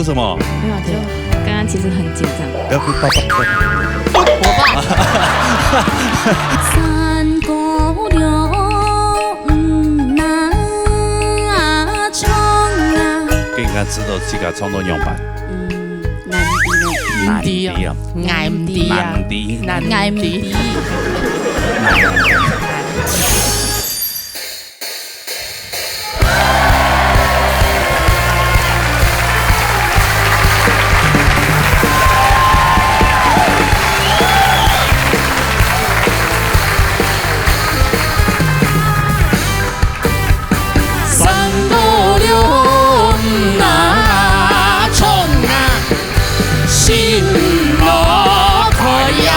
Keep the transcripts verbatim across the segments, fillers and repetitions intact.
什麼？沒有，就剛剛其實很緊張。不要哭，抱抱。山高了，嗯，那唱啊。你應該知道自家唱到仰般。嗯，難聽哦。難聽啊，難聽啊，難聽。難聽。山高了，嗯啊，唱啊，心莫開呀，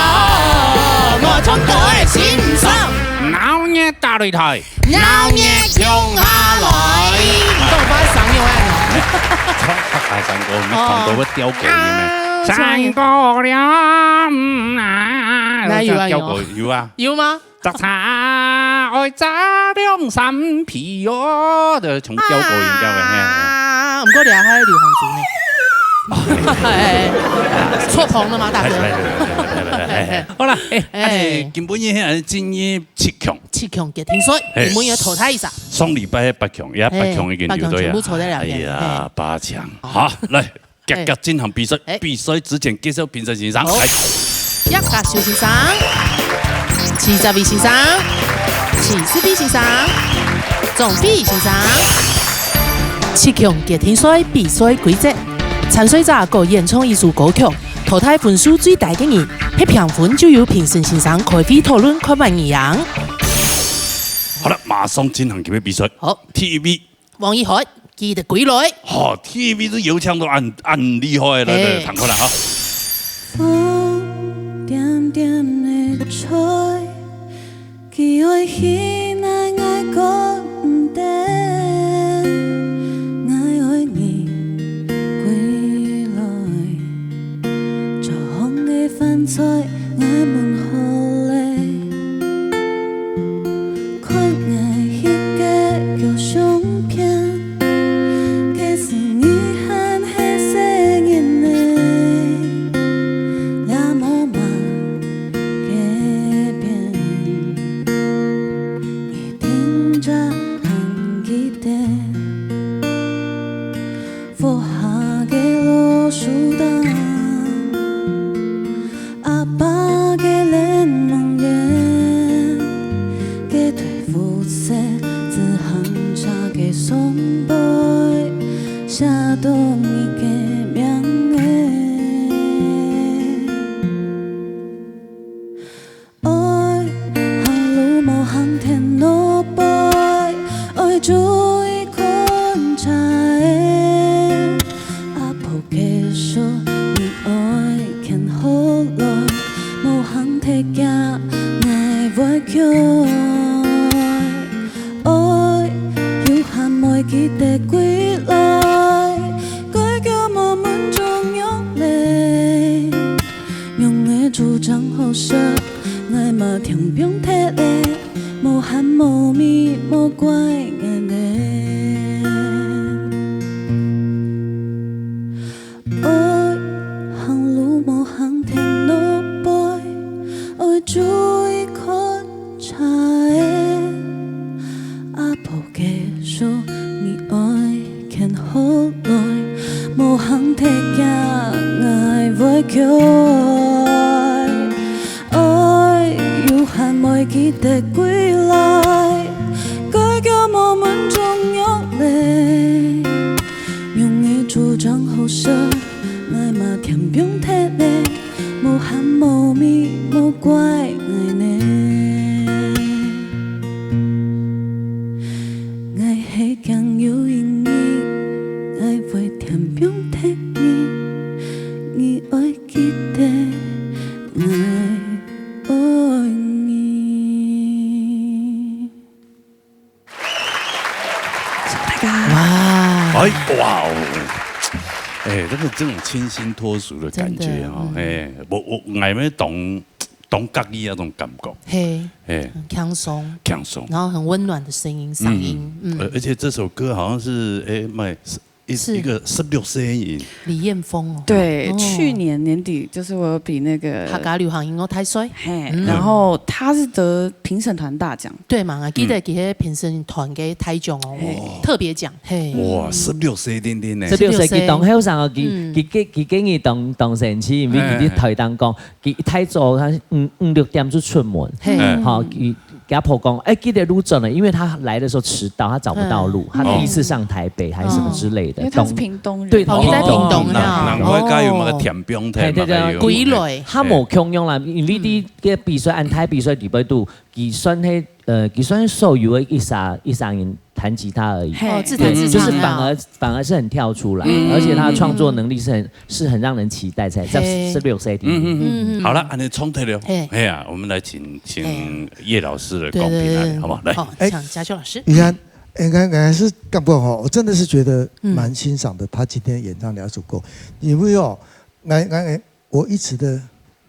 莫唱歌个心上。鬧熱打擂台，鬧熱共下來。你講話聲音啊？唱大山歌，你看到會吊歌呢咩？啊山高了，嗯啊，哪有啊吊歌有啊。有嗎？摘茶愛摘兩三皮哦，就從吊歌音吊个，嘿。啊，毋過你還係流行族呢。哎，錯棚了嗎，大哥？好了，哎，哎哎，今晡日係進入七強，七強決定賽，哎你們要淘汰一下。上禮拜八強，也八強已經有對啊。哎八強全部淘汰了哎呀，八強，好，來，遽遽進行比賽哎。比賽之前，介紹評審先生。好哎葉家修先生、徐澤偉先生、徐世斌先生、鍾碧先生。七強決定賽比賽規則：參賽者各演唱一首歌曲，淘汰分數最低个人，係評分就由評審先生開會討論，看麼人贏。好了，馬上進行今日比賽。好，第一位，王一涵，記得歸來。好，第一位係有請到恁恁厲害了，哎來，看看啦哈。風點點的吹，佢愛去哪，𠊎講毋得。𠊎愛你歸來，做好个飯菜，𠊎燜好咧。 看𠊎翕个舊相片，該時你還係細人仔，也無麼个變，一定著還記得。 屋下个老樹凳，阿爸个檸檬園，該台烏色自行車个傷背，寫著你个名仔。 愛行路無行天路背，愛注意看車仔。阿婆个手，你愛牽好來，無行忒遽，𠊎會噭。愛有閒愛記得歸來，該叫無問中藥咧。 用个主張好食，𠊎嘛聽放忒咧，無閒無味莫怪𠊎咧。愛行路無行天路背，愛注意看車仔。阿婆个手，你愛牽好來，無行忒遽，𠊎會噭。愛有閒愛記得歸來，該叫無問中藥咧。用个主張好食，𠊎嘛聽放忒咧，無閒無味莫怪𠊎咧。 𠊎係驚有一日，𠊎會聽放忒你，你愛記得𠊎愛你。哇，哎，哇哦！哎，這個這種清新脫俗的感覺哈，真的嗯哎，我我𠊎乜當當合意那種感覺，嘿，哎，很輕鬆，輕鬆。然後很溫暖的聲音，嗓音，嗯，而而且這首歌好像是哎，賣一，是。一个十六歲人。李彥峰哦。對，哦。去年年底就是我有比那个客家流行音樂大賽。嘿，嗯。然後他是得評審團大獎。對嘛，記得佢係評審團个大獎哦，嘿。特別獎，嘿。哇，十六歲定定呢。十六歲，十六歲。佢當後生哦，佢，嗯。佢，佢，佢今年當，當生趣，因為佢在台東講， 佢一大早，他五，五六點就出門。嘿。嗯。好，佢，佢阿婆講，哎，記得路轉了，因為他來的時候遲到，他找不到路，嗯。他第一次上台北還是什麼之類的。哦，因為他是屏東人。對，哦，佢在屏東啊。屏東。難，難怪佢有那個哦。田中，對，對，對，那個有。歸類。他無共樣啦，因為你个比賽，安泰比賽裡背肚，佢算係，呃，佢算係少有个一儕，一儕人彈吉他而已。嘿。哦，自彈自唱啊。就是反而，反而是很跳出來，嗯。而且他的創作能力是很，是很讓人期待才，在嘿。十六歲的。嗯，嗯，嗯。嗯，嗯。好了，恁樣衝突了。嘿。哎呀，我們來請，請嘿。葉老師來公平啊，對，對，對，對。好不好？來。好，哎，請嘉秋老師。你看，哎，剛，剛才是幹部哈，我真的是覺得蠻欣賞的，嗯。他今天演唱兩首歌，因為哦，來，來，來，我一直的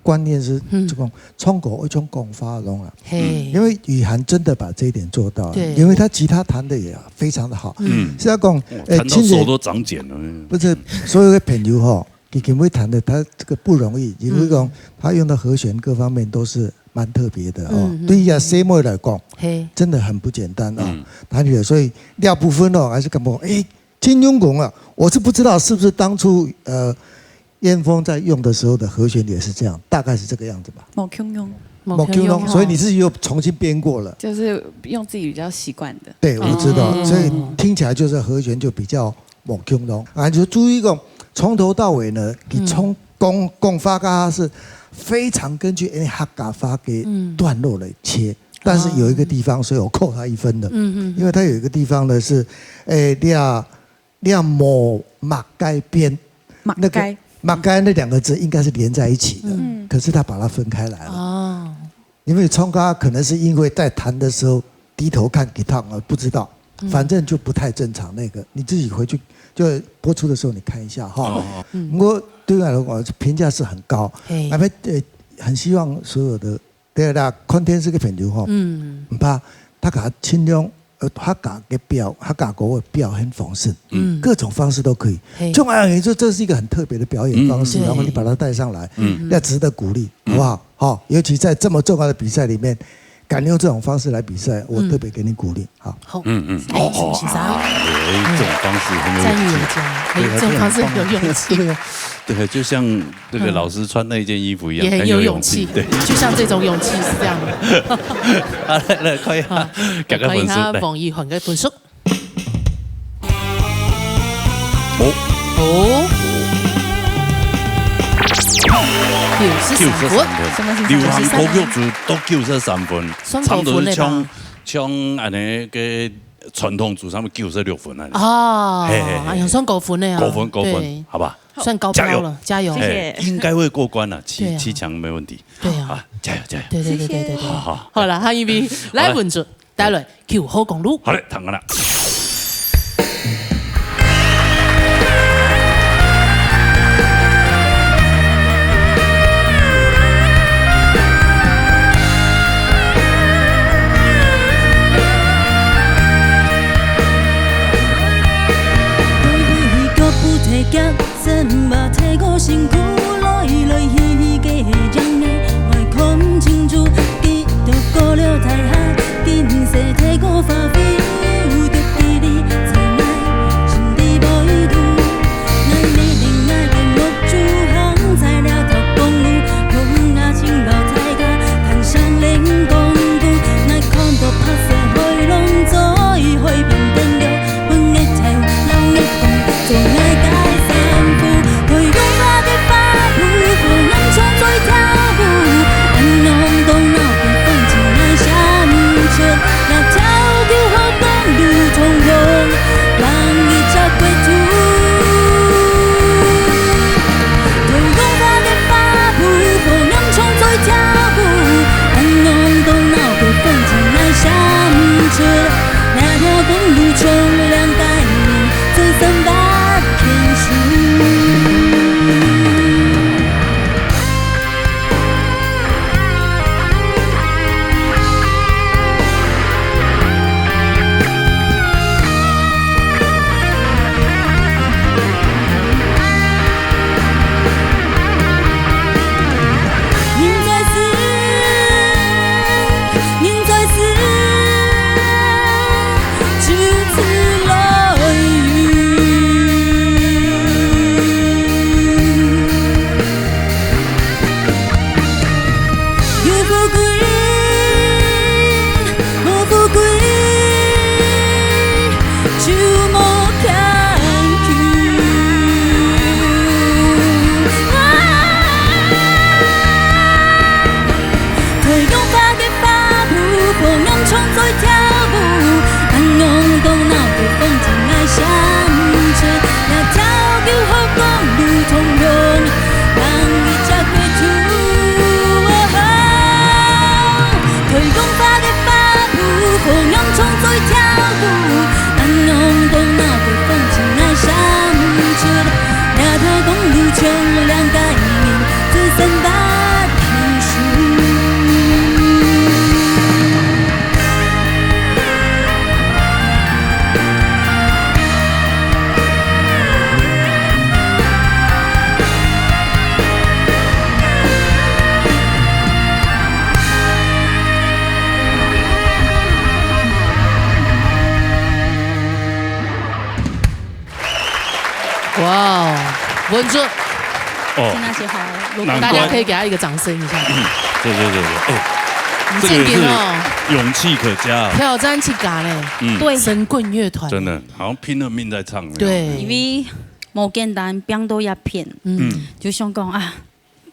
觀念是，嗯。這種唱歌愛像講話恁樣啊。嘿。因為雨涵真的把這一點做到了，對。因為他吉他彈得也非常的好。嗯。是要講，哦，呃，彈到手都長繭了。其實，不是，所有的朋友吼，佢今晡日彈的，他這個不容易，因為講，嗯。他用的和弦各方面都是蠻特別的哦。嗯，嗯，對於細妹來講，嘿。真的很不簡單啊，嗯。彈起來，所以廖部分哦，還是感覺，哎，真用功啊！我是不知道是不是當初，呃，彥峰在用的時候的和弦也是這樣，大概是這個樣子吧。無共樣。無共樣，無共樣哦。所以你自己又重新編過了。就是用自己比較習慣的。對，我知道，哦。所以聽起來就是和弦就比較無共樣。啊，就注意講，從頭到尾呢，你從，嗯。講，講法家是非常根據，哎，客家話的段落來切，嗯。但是有一個地方，哦。所以我扣他一分的。嗯，嗯，嗯。因為他有一個地方呢是，哎，廖 廖無麼个變，麼个。那個麼个那兩個字應該是連在一起的，嗯。可是他把它分開來了。哦。因為唱歌可能是因為在彈的時候低頭看吉他，我不知道，嗯。反正就不太正常。那個你自己回去就播出的時候你看一下哈。哦，哦。嗯。不過對我來講，評價是很高。嘿。啊，呃，很希望所有的 對啦，看電視个朋友吼，嗯。毋怕，大家盡量，呃，客家个表，客家歌个表現方式，嗯。各種方式都可以。嘿。重要的就這是一個很特別的表演方式，嗯。然後你把它帶上來，嗯。要值得鼓勵，嗯。好不好？好，尤其在這麼重要的比賽裡面，敢用這種方式來比賽，我特別給你鼓勵。嗯。好。好。嗯，嗯。哎，哦，先生。啊，有一種方式很有勇氣。讚譽有加，哎，對，這種方式很有勇氣。對啊，對，就像 這個老師穿那件衣服一樣，嗯。也很有勇氣，很有勇氣，對。就像這種勇氣是這樣的。好，來，來，看一下，好，給個分數，看一下，來。王一涵个分數。哦。哦。九十三分。九十三分。什麼是九十三？流行歌曲就到九十三分，算高分的吧？差不多像，像恁呢个傳統組上面九十六分啊。哦，嘿，嘿，嘿。哎呀，算高分的啊。高分，高分，對。好吧？ 算高標了，加油。加油。謝謝。哎，應該會過關了，七，對啊。七強沒問題。對啊。啊，加油，加油。對，對，對，對，對，對。謝謝。好，好。好了，下一位，來，文竹，帶來，九號公路。好嘞，聽好了。哇哦，文竹，哦，真的是好，如果难怪。大家可以给他一个掌声一下。对对对对，哎，很正经哦。这个也是勇气可嘉啊。挑战自家嘞，嗯。对。神棍乐团。真的，好像拼了命在唱的样子。对。因为无简单，拼到一片，嗯。就想讲啊，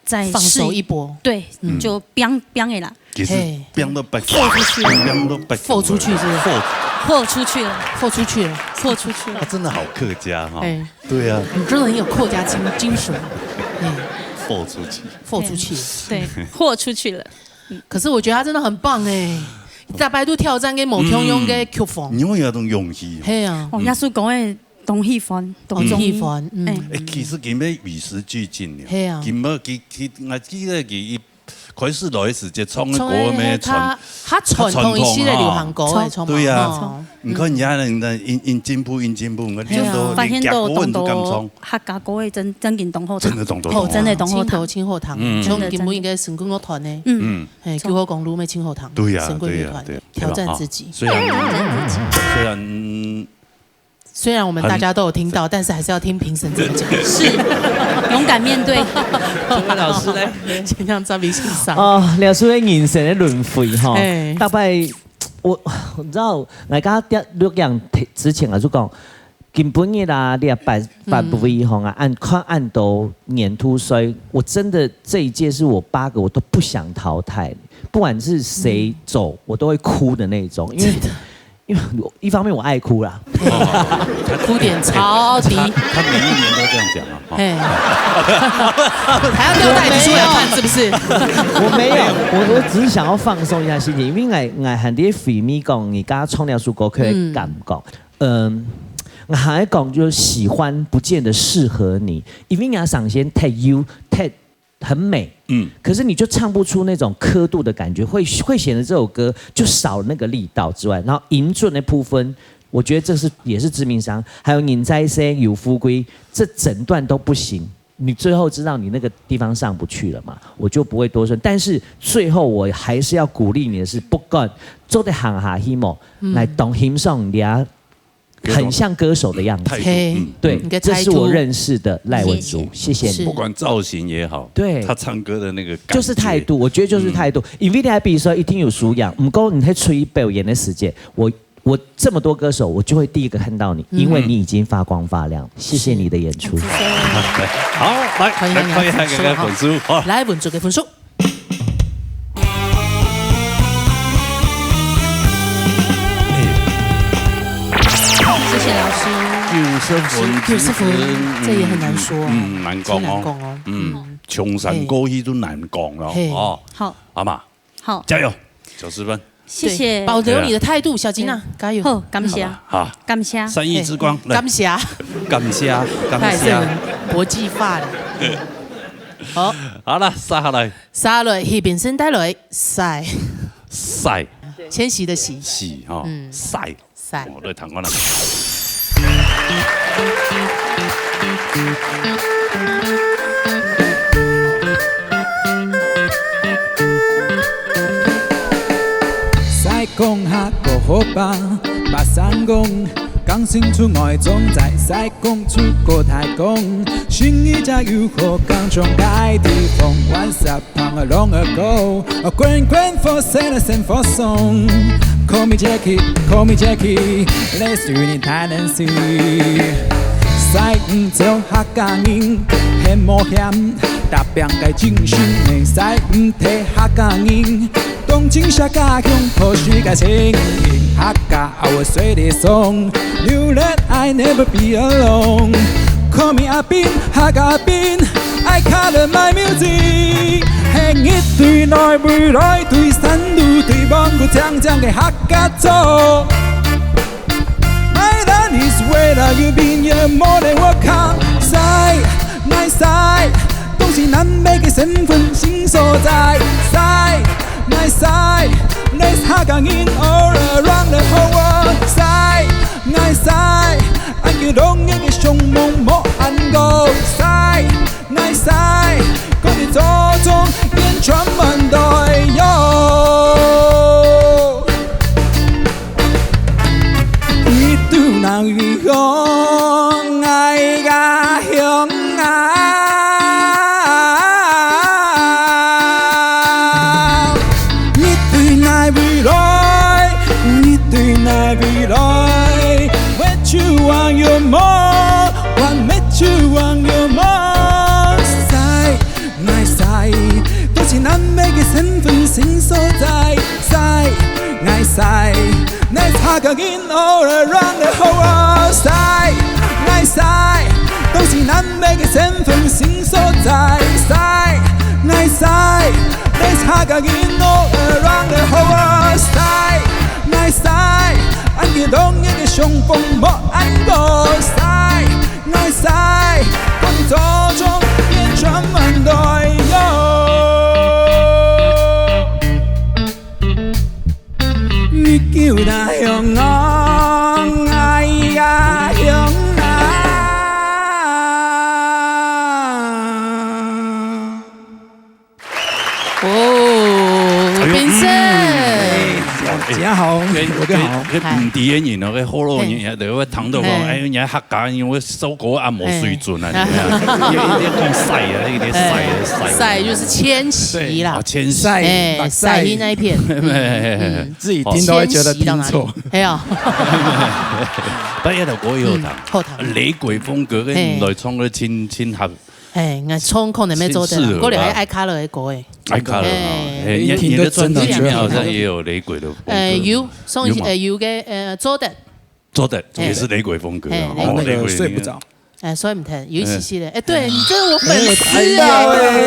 再放手试一搏。对，嗯。就拼，拼的啦。其实嘿。拼到白，豁出去。拼到白，豁出去是不是？豁。豁出去了。豁出去了。豁出去了。他真的好客家哈。哎。对啊。你真的很有客家精，精神。哎。豁出去。豁出去。对，豁出去了。可是我觉得他真的很棒哎，大家都挑战个无共样个曲风。嗯。你有那种勇气哦。嘿啊。哦，耶稣讲的同喜欢，同中意。同喜欢，嗯。哎。哎，其实根本与时俱进了。嘿啊。根本其，其，我记得其一开始来的时节，唱的歌唱的没传，他，他传统一些的流行歌的，传统，唱嘛，对啊。吼。你看人家人家因，因进步，因进步，我嘿啊。就都连发现到脚步都敢唱。当多客家歌的真，真正当好唱。真的当多哦，唱。真的当好唱。真的，真的。嗯。像根本应该成功个团呢。嗯。嗯。嘿，唱。救火公路咩，真好唱。对呀，神棍乐团，对呀，对呀，挑战自己。对吧？啊，虽然，虽然，虽然我们大家都有听到，但是还是要听评审怎么讲。是，勇敢面对。这位老师嘞？先让张明欣上。哦，老师的人生的轮回哈，哎。大概我，你知道，大家在录影之前啊，就讲，今晡日啊，你也八，八位吼啊，按，看按到年度，所以我真的这一届是我八个我都不想淘汰，不管是谁走，我都会哭的那种，因为真的。因为我一方面我爱哭啦，哦，他哭点超低。他，他每一年都这样讲啊，哈。嘿。还要吊带子出来看，是不是？我没有，我，我只是想要放松一下心情，因为我，我很多回味讲，你刚刚唱那首歌曲的感觉。嗯。嗯，我还讲就是喜欢不见得适合你，因为你要想先 take you take 很美，嗯。可是你就唱不出那种刻度的感觉，会，会显得这首歌就少了那个力道之外，然后音准的部分，我觉得这是，也是致命伤。还有你在生有富贵，这整段都不行。你最后知道你那个地方上不去了嘛，我就不会多说。但是最后我还是要鼓励你的是，不管做得行下去无，嗯。来当欣赏你啊，很像歌手的样子。态度，嘿。嗯。对，你的态度。这是我认识的赖文竹，谢谢。谢谢你。是。不管造型也好，对。他唱歌的那个感觉。就是态度，我觉得就是态度。嗯。因为你还比如说一定有素养，不过你在吹表演的时间，我，我这么多歌手，我就会第一个看到你，嗯。因为你已经发光发亮。谢谢你的演出。好，来，欢迎你来看一下这个分数，好。来，文竹个分数。 谢谢老师。九十分，九十分，嗯，这也很难说啊，嗯，难讲哦。真难讲哦。嗯，嗯。唱山歌曲都难讲了，嘿。哦。好。阿妈，好。加油，九十分。谢谢。对，保留你的态度，对啊。小金啊，对。加油。好，感谢。好吧，好。感谢。善意之光，嘿，来。感谢。感谢，感谢。他也是很国际化的。好。好了，接下来。接下来，许评审带来，晒。晒。千禧的禧。禧哈，嗯。晒。 晒。哦，来听看啦。晒講下个好吧，把山講，講清楚愛種在晒講出个大講，心意加油好講中个地方，Once upon a long ago, a grand grand for sailor and for song. Call me Jackie, call me Jackie, let's do it in Thailand sea. 晒毋做客家人，很冒險，打拼个精神，你晒毋忒客家人。當今客家鄉，可惜个情形，客家 I will say this song, know that I never be alone. Call me 阿斌，客家阿斌，I color my music。係一對內背來對山路對望古靚靚个客家族。My land is where you been here more than welcome。晒，愛晒，當時南北个身份新所在。晒， 愛晒，let's客家人all around the whole world。晒，愛晒，愛叫農業个向望莫恁高。晒，愛晒，各地祖宗源泉滿地喲。一度南雨後，愛个來，乜就還有無，還乜就還有無。晒，𠊎晒，都是南北个身份新所在。晒，𠊎晒，你擦个人all around the whole world。晒，𠊎晒，都是南北个身份新所在。晒，𠊎晒，你擦个人all around the whole world。晒。 𠊎晒，恁樣當日个相逢莫恁過晒。𠊎晒，講你祖宗變專門來喲。你叫那香啊，哎呀香啊。哦，哎喲，冰生。嗯，哎，哇，真好，哎，有个好。哎，哎，毋知个人哦，該好多人，哎。就會聽到講，哎。哎，人家客家人，我收過啊，無水準啊，哎。你看，你，你講晒啊，你，你晒啊，哎，晒啊。晒就是遷徙啦。啊，遷徙。哎，晒，晒那一片。嗯，嗯。自己聽都會覺得聽錯。遷徙到哪裡？哎呀。但是那條歌也好聽。嗯，好聽。雷鬼風格，跟，嘿。來唱个親，親合。 嘿，𠊎唱可能無做得啦，盡適合吧。過來愛Color个歌誒。愛Color啊，嘿。嘿，你，一聽就知道你的專輯裡面好像也有雷鬼的風格。呃，有，上一，有嗎？呃，有个，呃，做得。做得，嘿。也是雷鬼風格啊。嘿，哦，雷鬼。那個睡不著。哎，睡毋忒，有一些些的。哎，對，你真的我粉絲哎，哎呀，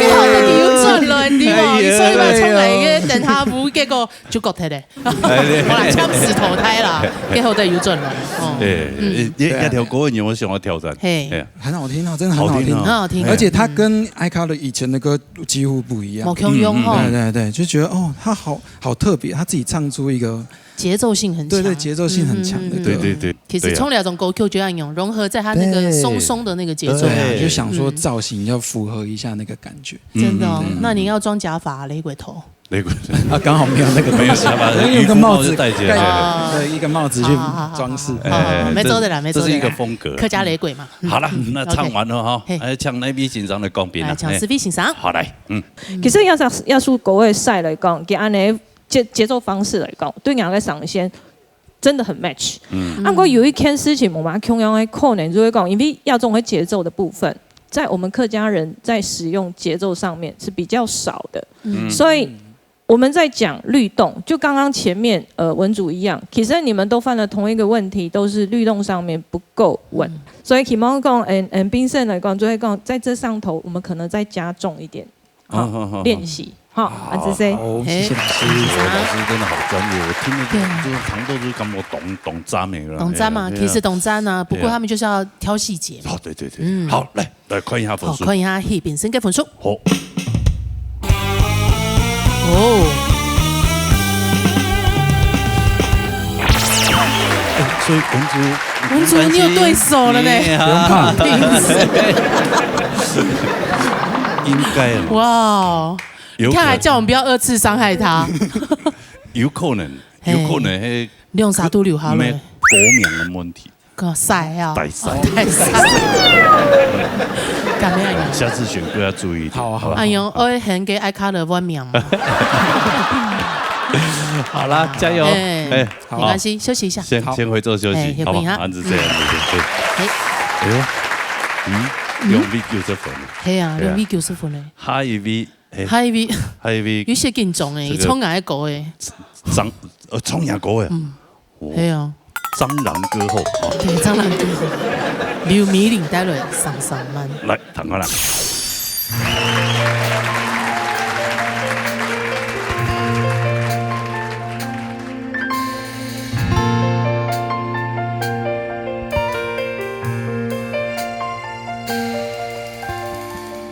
你好得你又轉來，你哦，哎呀，你說你要唱哪一個等下不，結果就搞忒了。哎，對。好啦，暫時淘汰啦，結果再有轉來。哦，哎，嗯。哎，這，對啊。這條歌你有沒有想要挑戰？嘿。哎呀。很好聽啊，真的很好聽。好聽啊。很好聽。而且他跟Icaro以前的歌幾乎不一樣。無共樣吼。嗯，嗯，嗯。對，對，對，就覺得，哦，他好，好特別，他自己唱出一個節奏性很強。對，對，節奏性很強的歌。嗯，嗯，嗯。對，對，對。其實唱這種歌曲就要用融合在他那個鬆鬆的那個節奏。對啊，對。就想說造型要符合一下那個感覺。嗯。真的哦，嗯，嗯，嗯。那你要裝假髮啊，雷鬼頭。雷鬼。啊，剛好沒有那個東西。沒有假髮，因為有個帽子，漁夫帽就戴起來。蓋，啊。對，一個帽子去裝飾。好，好，好，好，好，哎，沒錯的啦，沒錯的啦。這是一個風格。客家雷鬼嘛。嗯，好了，嗯，那唱完了哈，OK。嘿。哎，請哪位先生來講評啊？來，請思維先生。哎。好，來，嗯。其實這隻，這首歌个style來講，佢恁樣節，節奏方式來講，對𠊎个聲線真的很match。嗯。啊，毋過有一件事情，𠊎嘛共樣个可能就會講，因為這種个節奏的部分，在我們客家人在使用節奏上面是比較少的，嗯。所以我們在講律動，就剛剛前面，呃，文竹一樣，其實你們都犯了同一個問題，都是律動上面不夠穩。嗯。所以希望講，嗯，嗯，冰生來講，就會講，在這上頭，我們可能再加重一點。 好，好，好，好。練習，好，好，恁仔細。好，謝謝老師。嘿。老師真的好專業，我聽了就，對啊。就常都是感覺懂，懂讚的啦。懂讚嘛，哎呀，其實懂讚啊，對啊。不過他們就是要挑細節嘛。哦，對，對，對。嗯。好，來，來看一下分數。好，看一下彼冰生个分數。好。哦。哎，所以文竹，文竹，你有對手了呢。哎呀。不用怕。應該啊。哇哦。 有可能。你看，還叫我們不要二次傷害他。有可能，嘿。有可能，嘿，兩儕都留下來。沒，歌名的問題。个晒啊。大晒。哦，大晒。敢咩啊？下次選歌要注意一點，好啊，好啊。好吧？哎喲，愛喊个Icaro換名嘛。好啦，加油。哎，哎，沒關係，好。休息一下。先，好。先回座休息，哎，好不好？休息一下。恁仔細，恁仔細。哎。哎。哎喲，嗯，嗯。兩位九十分。嘿啊，對啊。兩位九十分呢。下一位 哎，下一位，下一位，有些緊張哎，這個唱𠊎个歌哎。張，呃，唱若歌哎。嗯，哦，係啊。張蘭歌后，哦。對，張蘭歌后。劉美玲帶來《上上慢》。來，聽看啦。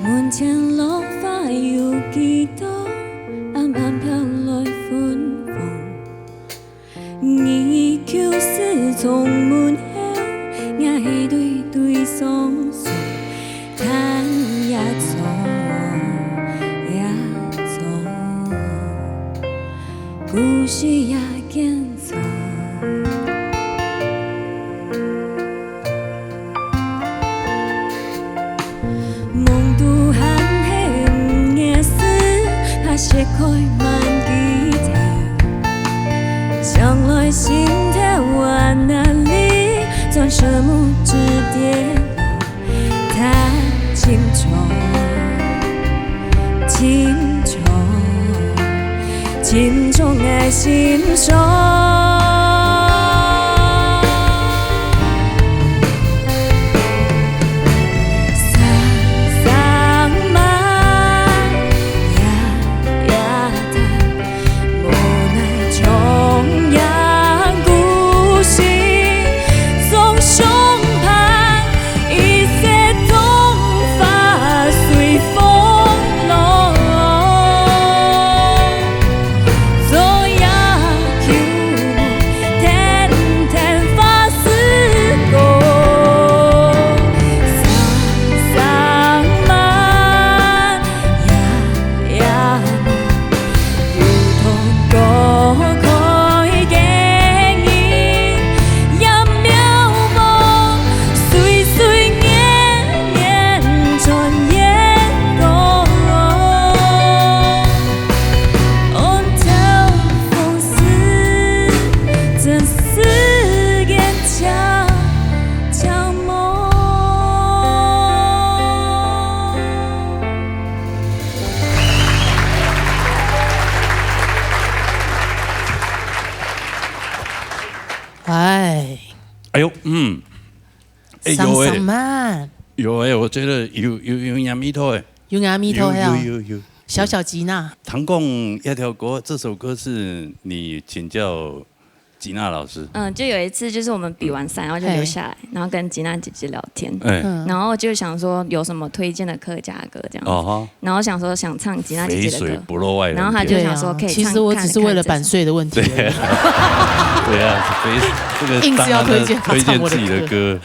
門前落花有幾多？暗暗飄來芬芳。你舊事重門後，若係對對相思，嘆夜長，夜長，故事也見 夢都還係毋願死，怕雪開滿枝頭。想來心頭還心上。 哎，哎呦，嗯，哎，有哎，桑桑嘛，有哎，我觉得有有有那味道哎，有那味道哎，有有有有，小小吉娜，唐贡要跳过，这首歌是你请教吉娜老师，嗯，就有一次就是我们比完赛，然后就留下来，然后跟吉娜姐姐聊天，哎，嗯，然后就想说有什么推荐的客家歌这样子，哦哈，然后想说想唱吉娜姐姐的歌，肥水不落外人田，然后她就想说可以唱，对啊，其实我只是为了版税的问题而已。对啊，肥，这个硬是要推荐她唱我的歌。当然推荐自己的歌。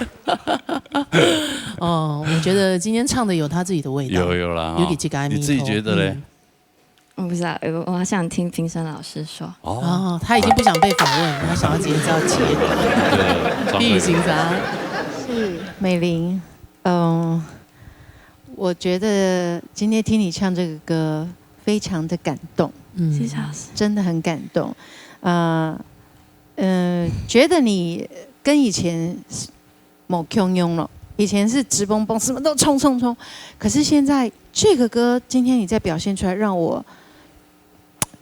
哦，我觉得今天唱的有她自己的味道，有有啦哈，有给这个，你自己觉得嘞？嗯，我不知道，我我好想听评审老师说。哦，哦，她已经不想被访问，她想要直接知道结果。对，毕雨欣啥？是美玲，嗯，我觉得今天听你唱这个歌，非常的感动，嗯，谢谢老师。真的很感动。呃，呃，觉得你跟以前是无共样了，以前是直蹦蹦，什么都冲冲冲，可是现在这个歌，今天你再表现出来，让我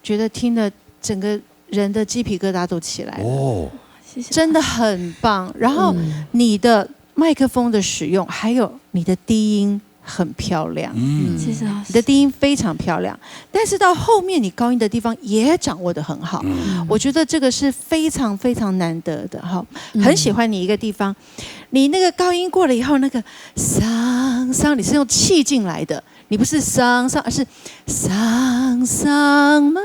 觉得听得整个人的鸡皮疙瘩都起来了。哦，谢谢，真的很棒。然后嗯，你的麦克风的使用，还有你的低音很漂亮，嗯，谢谢老师。你的低音非常漂亮，但是到后面你高音的地方也掌握得很好，嗯，我觉得这个是非常非常难得的哈。嗯，很喜欢你一个地方，你那个高音过了以后，那个桑桑，你是用气进来的，你不是桑桑，而是桑桑吗？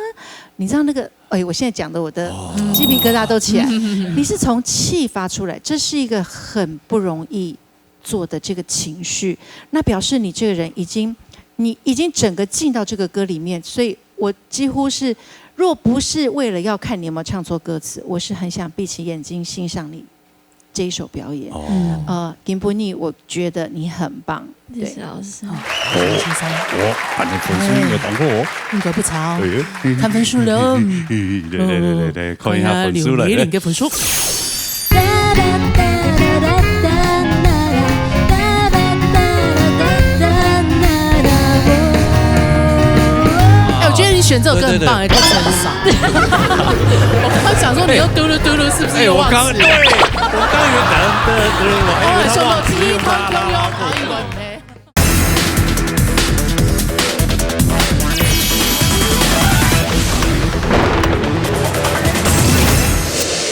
你知道那个，哎，我现在讲的我的鸡皮疙瘩都起来。你是从气发出来，这是一个很不容易做的这个情绪，那表示你这个人已经，你已经整个进到这个歌里面，所以我几乎是，若不是为了要看你有没有唱错歌词，我是很想闭起眼睛欣赏你这一首表演。哦，呃，金波尼，我觉得你很棒，谢谢老师。对。哦，哦，反正分数应该当好哦。应该不差哦。哎，看分数了。来来来来来，看一下分数了。看一下刘美玲的分数。哎，我觉得你选这首歌很棒，对对对，哎，歌词很少。我刚刚想说你又嘟噜嘟噜，是不是又忘词？哎，我刚，对，我刚有感恩，对对，我还以为他忘词，又啦啦啦。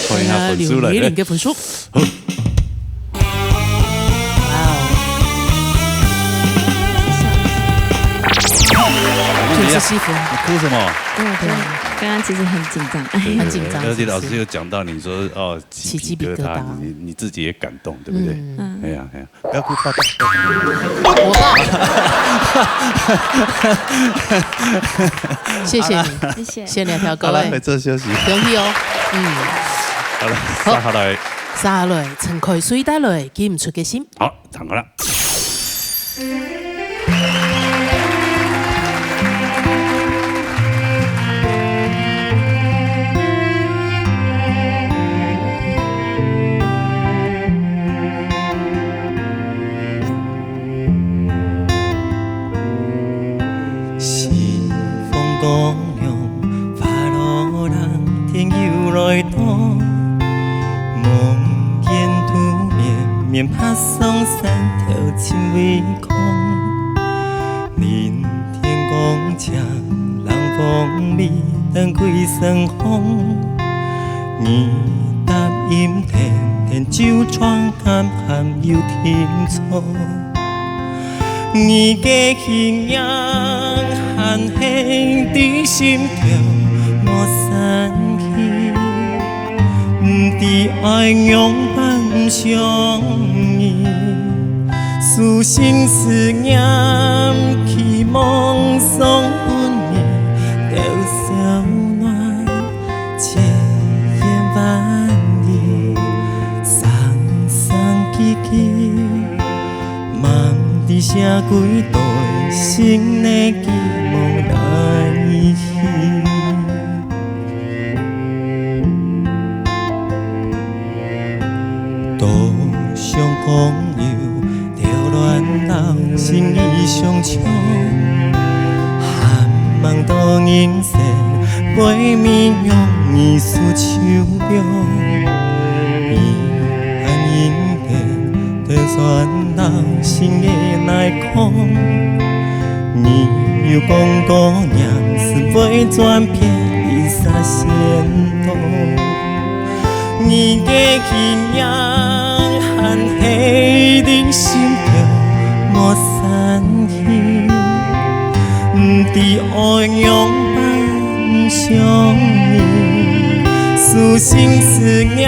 看一下分数了。刘美玲的分数。哇哦。你哭什么？对，对，刚刚其实很紧张。对，对，很紧张，而且老师又讲到你说，哦，起鸡皮疙瘩，起鸡皮疙瘩。你，你自己也感动，对不对？嗯。哎呀，哎呀。 不要哭，抱抱。我抱。谢谢你，好啦。谢谢。谢谢你，挑哥，好了，哎，回座休息。恭喜哦。嗯。好了，好。接下來。接下來，陳凱瑞帶來，寄毋出个心。好，唱好了。 新风公园，花路人在人爬上山頭尋偉光，明天光正，冷風微等歸身風。你答應天天就穿，敢喊有定著。你个形影還係在心頭無散去。 毋知愛仰般想你，書信思念，期望送分你，兜小暖，千言萬語，聲聲句句，望你寫幾多新个寄望來去。 多想朋友，留戀老心意相像，盼望到人生，會面容你手手中。你還認得，就算老心也難空。你有講過，人生會轉變，一霎先懂。 你个形影還係在心頭無散去，毋知愛仰般想你。書信思念，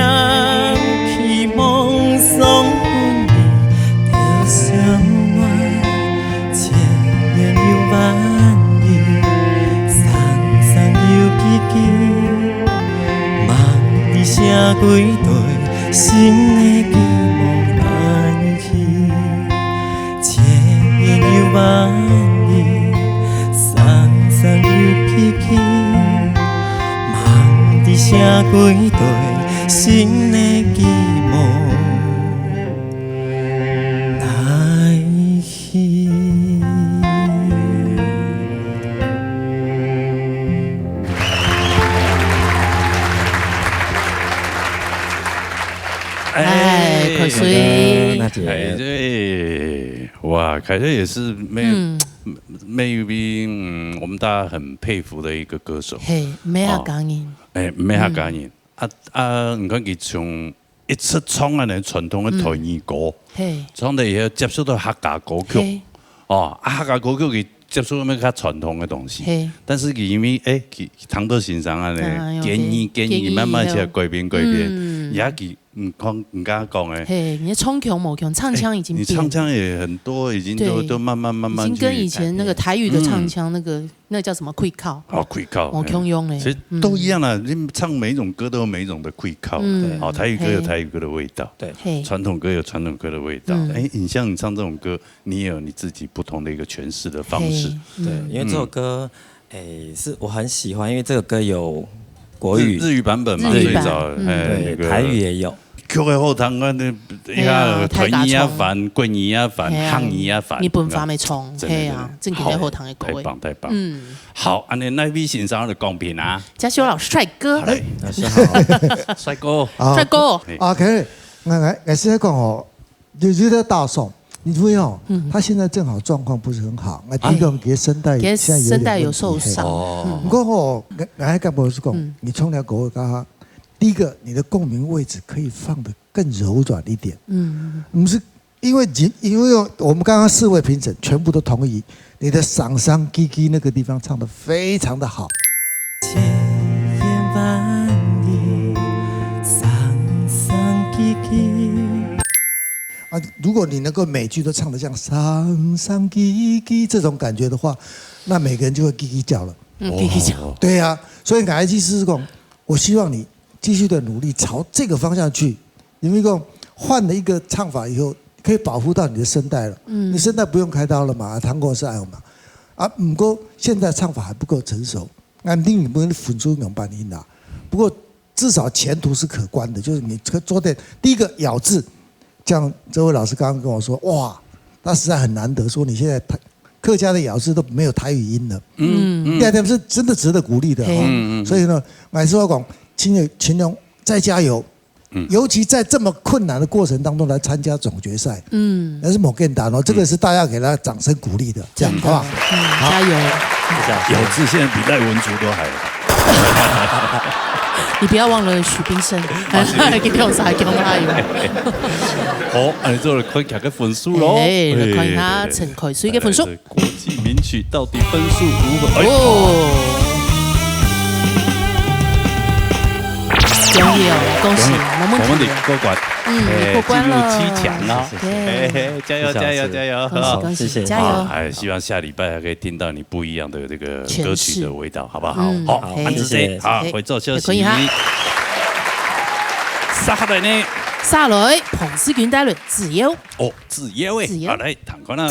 期望送分你，兜小暖，千言又萬語，聲聲又句句。 望你寫幾多新个寄望來去，千言又萬語，聲聲又句句。望你寫幾多新个寄望來去。 哎，口水。那姐，哎，对，哇，凯特也是没，嗯。没有比，嗯，我们大家很佩服的一个歌手。嘿，没有哦。讲人。哎，没有讲人。嗯。啊，啊，你看佢从一直唱恁呢传统的台语歌，嗯。嘿。唱了以后接触到客家歌曲。嘿。哦，啊，客家歌曲佢接触到較传统的东西。嘿。但是佢因为，哎，佢聽到先生恁呢，啊，有，建议，建议，建议，慢慢起来改变，改变。嗯。也佢，嗯，讲，你刚刚讲的，嘿，你的唱腔、无腔，唱腔已经变了。哎，你唱腔也很多，已经都，对，都慢慢，慢慢已经跟以前那个台语的唱腔那个，嗯。 那叫什么？开口。哦，开口，哦，哎，共样嘞。其实都一样啦，嗯。你唱每一种歌都有每一种的开口，嗯。哦，台语歌有台语歌的味道，对。嘿。传统歌有传统歌的味道。嗯。哎，你像你唱这种歌，你也有你自己不同的一个诠释的方式。嘿，嗯。对，因为这首歌，哎，是我很喜欢，因为这个歌有国语。日，日语版本嘛，日语版，最早，嗯。哎，对，那个台语也有。 曲个好听，啊，你，哎呀，你看，台语也翻，国语也翻，哎呀，客语也翻，日本话也唱，真的，嘿啊，真的，真个好听个歌。太棒，太棒。嗯。好，恁呢，哪位先生就公平啊？嘉修老师，帅哥。好嘞。老师好。帅哥。啊，帅哥。嘿。啊，可以，我，我，我是在讲哦，就，就在大宋，因为哦，嗯。他现在正好状况不是很好，我提供给声带，啊？现在有点问题，给声带有受伤。嘿。哦。嗯。不过哦，我，我还敢不是讲，嗯。你唱了歌，刚刚 第一个，你的共鸣位置可以放得更柔软一点。嗯。不是，因为你，因为我们刚刚四位评审全部都同意，你的上上低低那个地方唱得非常的好。千言万语，上上低低。啊，如果你能够每句都唱得像上上低低这种感觉的话，那每个人就会叽叽叫了。嗯，叽叽叫。哦。对呀，所以我的意思是讲，我希望你继续的努力朝这个方向去。因为讲换了一个唱法以后，可以保护到你的声带了。嗯。你声带不用开刀了嘛，糖果是还有嘛。啊，不过现在唱法还不够成熟，啊，另一部分分数用半音啦。不过至少前途是可观的，就是你可做的第一个咬字，像这位老师刚刚跟我说，哇，他实在很难得，说你现在台，客家的咬字都没有台语音了。嗯，嗯。第二点是真的值得鼓励的哦。嘿。嗯，嗯，嗯。所以呢，我还是要讲，请你，请你再加油，嗯。尤其在这么困难的过程当中来参加总决赛，嗯。那是无简单哦，这个是大家给他掌声鼓励的，这样，真的，好不好？嗯，好。加油。谢谢老师。有自信比赖文竹都还好。你不要忘了许冰胜，啊，是。给我撒给我加油。好，按呢做了看一下个分数咯。哎，来看一下哎，对，对，对。陈凯瑞个分数。再来是国际名曲到底分数如何？哎。哦。恭喜哦，恭喜，恭喜，没问题。我们的过关，嗯，哎，过关了。进入七强啊。对。哎，加油，谢谢老师。加油，加油，恭喜，好。恭喜，谢谢。加油。好，哎，希望下礼拜还可以听到你不一样的这个歌曲的味道，好不好？嗯，好，好，谢谢。好，谢谢。好，哎，回座休息。再看一下。接下来呢？接下来，彭世君带来《自由》。哦，《自由》哎，《自由》。好，来，听看啊。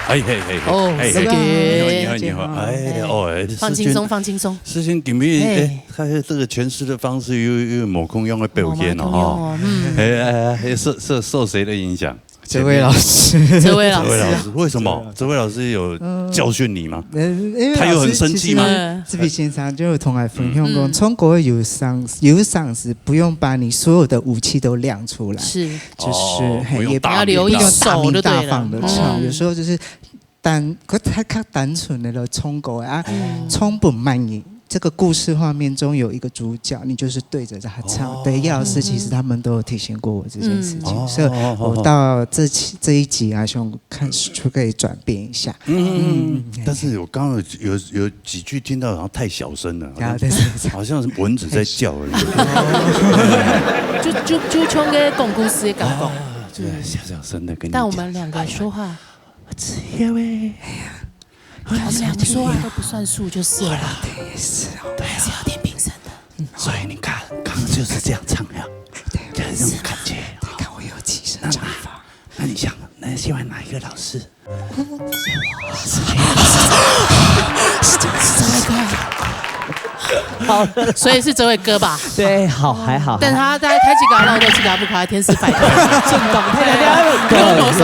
哎，嘿，嘿，嘿，哦，嘿，嘿，是的。你好，你好，你好。哎，哦，哎，放轻松，世钧，放轻松。世钧今日，嘿。哎，他这个诠释的方式又，又有某空样的表现了哈。哦，某空样哦，嗯。哎，哎，哎，受，受，受谁的影响？哲维老师。哲维老师啊。哲维老师，为什么？哲维老师有教训你吗？呃，因为老师他有很生气吗？其实，哲维先生就有同我分享过，嗯。唱歌有赏，有赏识，不用把你所有的武器都亮出来。是。就是，哦，嘿，也不用大名大放。不要留一手就对了。不用大名大放的唱，嗯。有时候就是单，可太，太单纯的唱歌啊，嗯。唱不满意。这个故事画面中有一个主角，你就是对着他唱。哦。对，叶老师其实他们都有提醒过我这件事情，嗯。所以我到这期，哦，哦，哦，哦。这一集啊，希望看就可以转变一下。嗯，嗯，嗯。但是我刚刚有，有，有几句听到好像太小声了，好像，啊，对，对，对。好像是蚊子在叫而已。就，就，就像个讲故事的感觉。哦，对，小小声的跟你讲。但我们两个说话，哎呀，我们两个说话都不算数就是了。好啦，对，是哦。还是要听评审的。所以你看，刚刚就是这样唱呀，对，就是那种感觉。你看我有几声唱法。那，那你想，那喜欢哪一个老师？是这样，是这个。好了。所以是这位哥吧？对，好，还好，但是他在开几个啊，然后在几个不卡天使摆渡。真的，太了解了。对，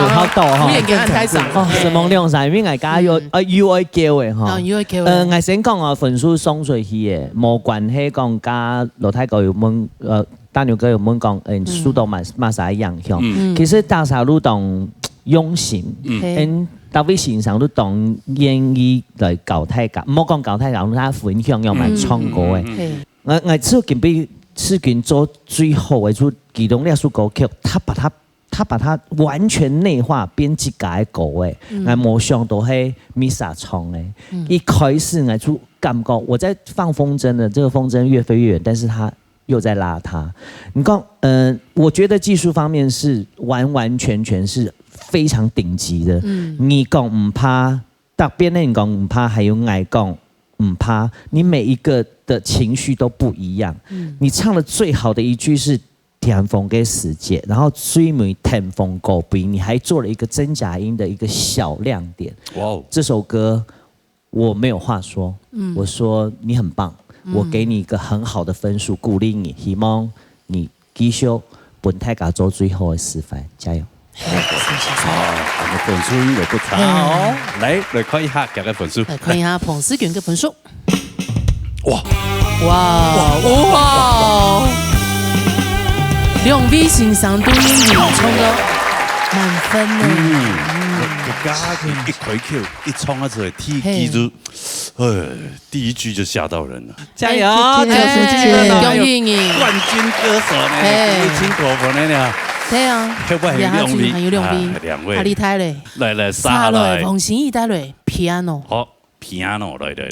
好懂哈。敷衍给他开嗓。哦，承蒙兩儕，因为大家有，嗯。呃，有爱叫的哈。啊，有爱叫的。呃，我先讲啊，分数送出去的，无关系讲，甲罗大哥有问，呃，大牛哥有问讲，嗯，嗯。受到嘛，嘛啥影响？嗯。嗯。其实大家都当用心，嗯。嘿。嗯，大卫先生都当愿意来教大家，莫讲教大家，同大家分享，要蛮唱歌的。嗯。嘿。我，我最近比，最近做最好的，就其中那首歌曲，他把它，他把它完全内化，变自家的歌的。嗯。我无想到係Misa唱的。嗯。一开始我就感觉，我在放风筝的，这个风筝越飞越远，但是他又在拉他。你看，呃，我觉得技术方面是完完全全是非常顶级的。嗯。你讲毋怕，特别的你讲毋怕，还有我讲毋怕，你每一个的情绪都不一样。嗯。你唱的最好的一句是天荒个時節，然後最尾天荒个邊，你還做了一个真假音的一个小亮點。哇哦。这首歌我没有话说，嗯。我说你很棒，嗯。我给你一个很好的分数，鼓励你，希望你继续分大家做最好的示范，加油！好，啊，分数应该不差哦。嗯。来，来看一下佢个分数。来看一下彭思群个分数。哇！哇！哇！兩位先生都已经唱到满分了。嗯，嗯。佢，佢，佢一开口，一唱啊出来，第一句就，嘿。哎，第一句就吓到人了。加油，哎，谢谢，谢谢。恭喜你。冠军歌手呢，嘿。第一金果粉呢。对啊。后背还有两位，也还有两位。啊，两位。好厉害嘞。来，来，下来。下来，王心怡带来Piano。好。 Piano，来来来。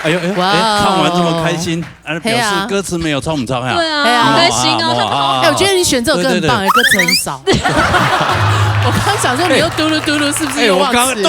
哎呦哎呦，哇哦。哎，唱完这么开心，啊，表示歌词没有唱不唱啊？对啊，哎呀。好开心哦，他们好好好。哎，我觉得你选这首歌很棒，对对对。哎，歌词很少。我刚想说你又嘟噜嘟噜，是不是又忘词了？哎，我刚，对，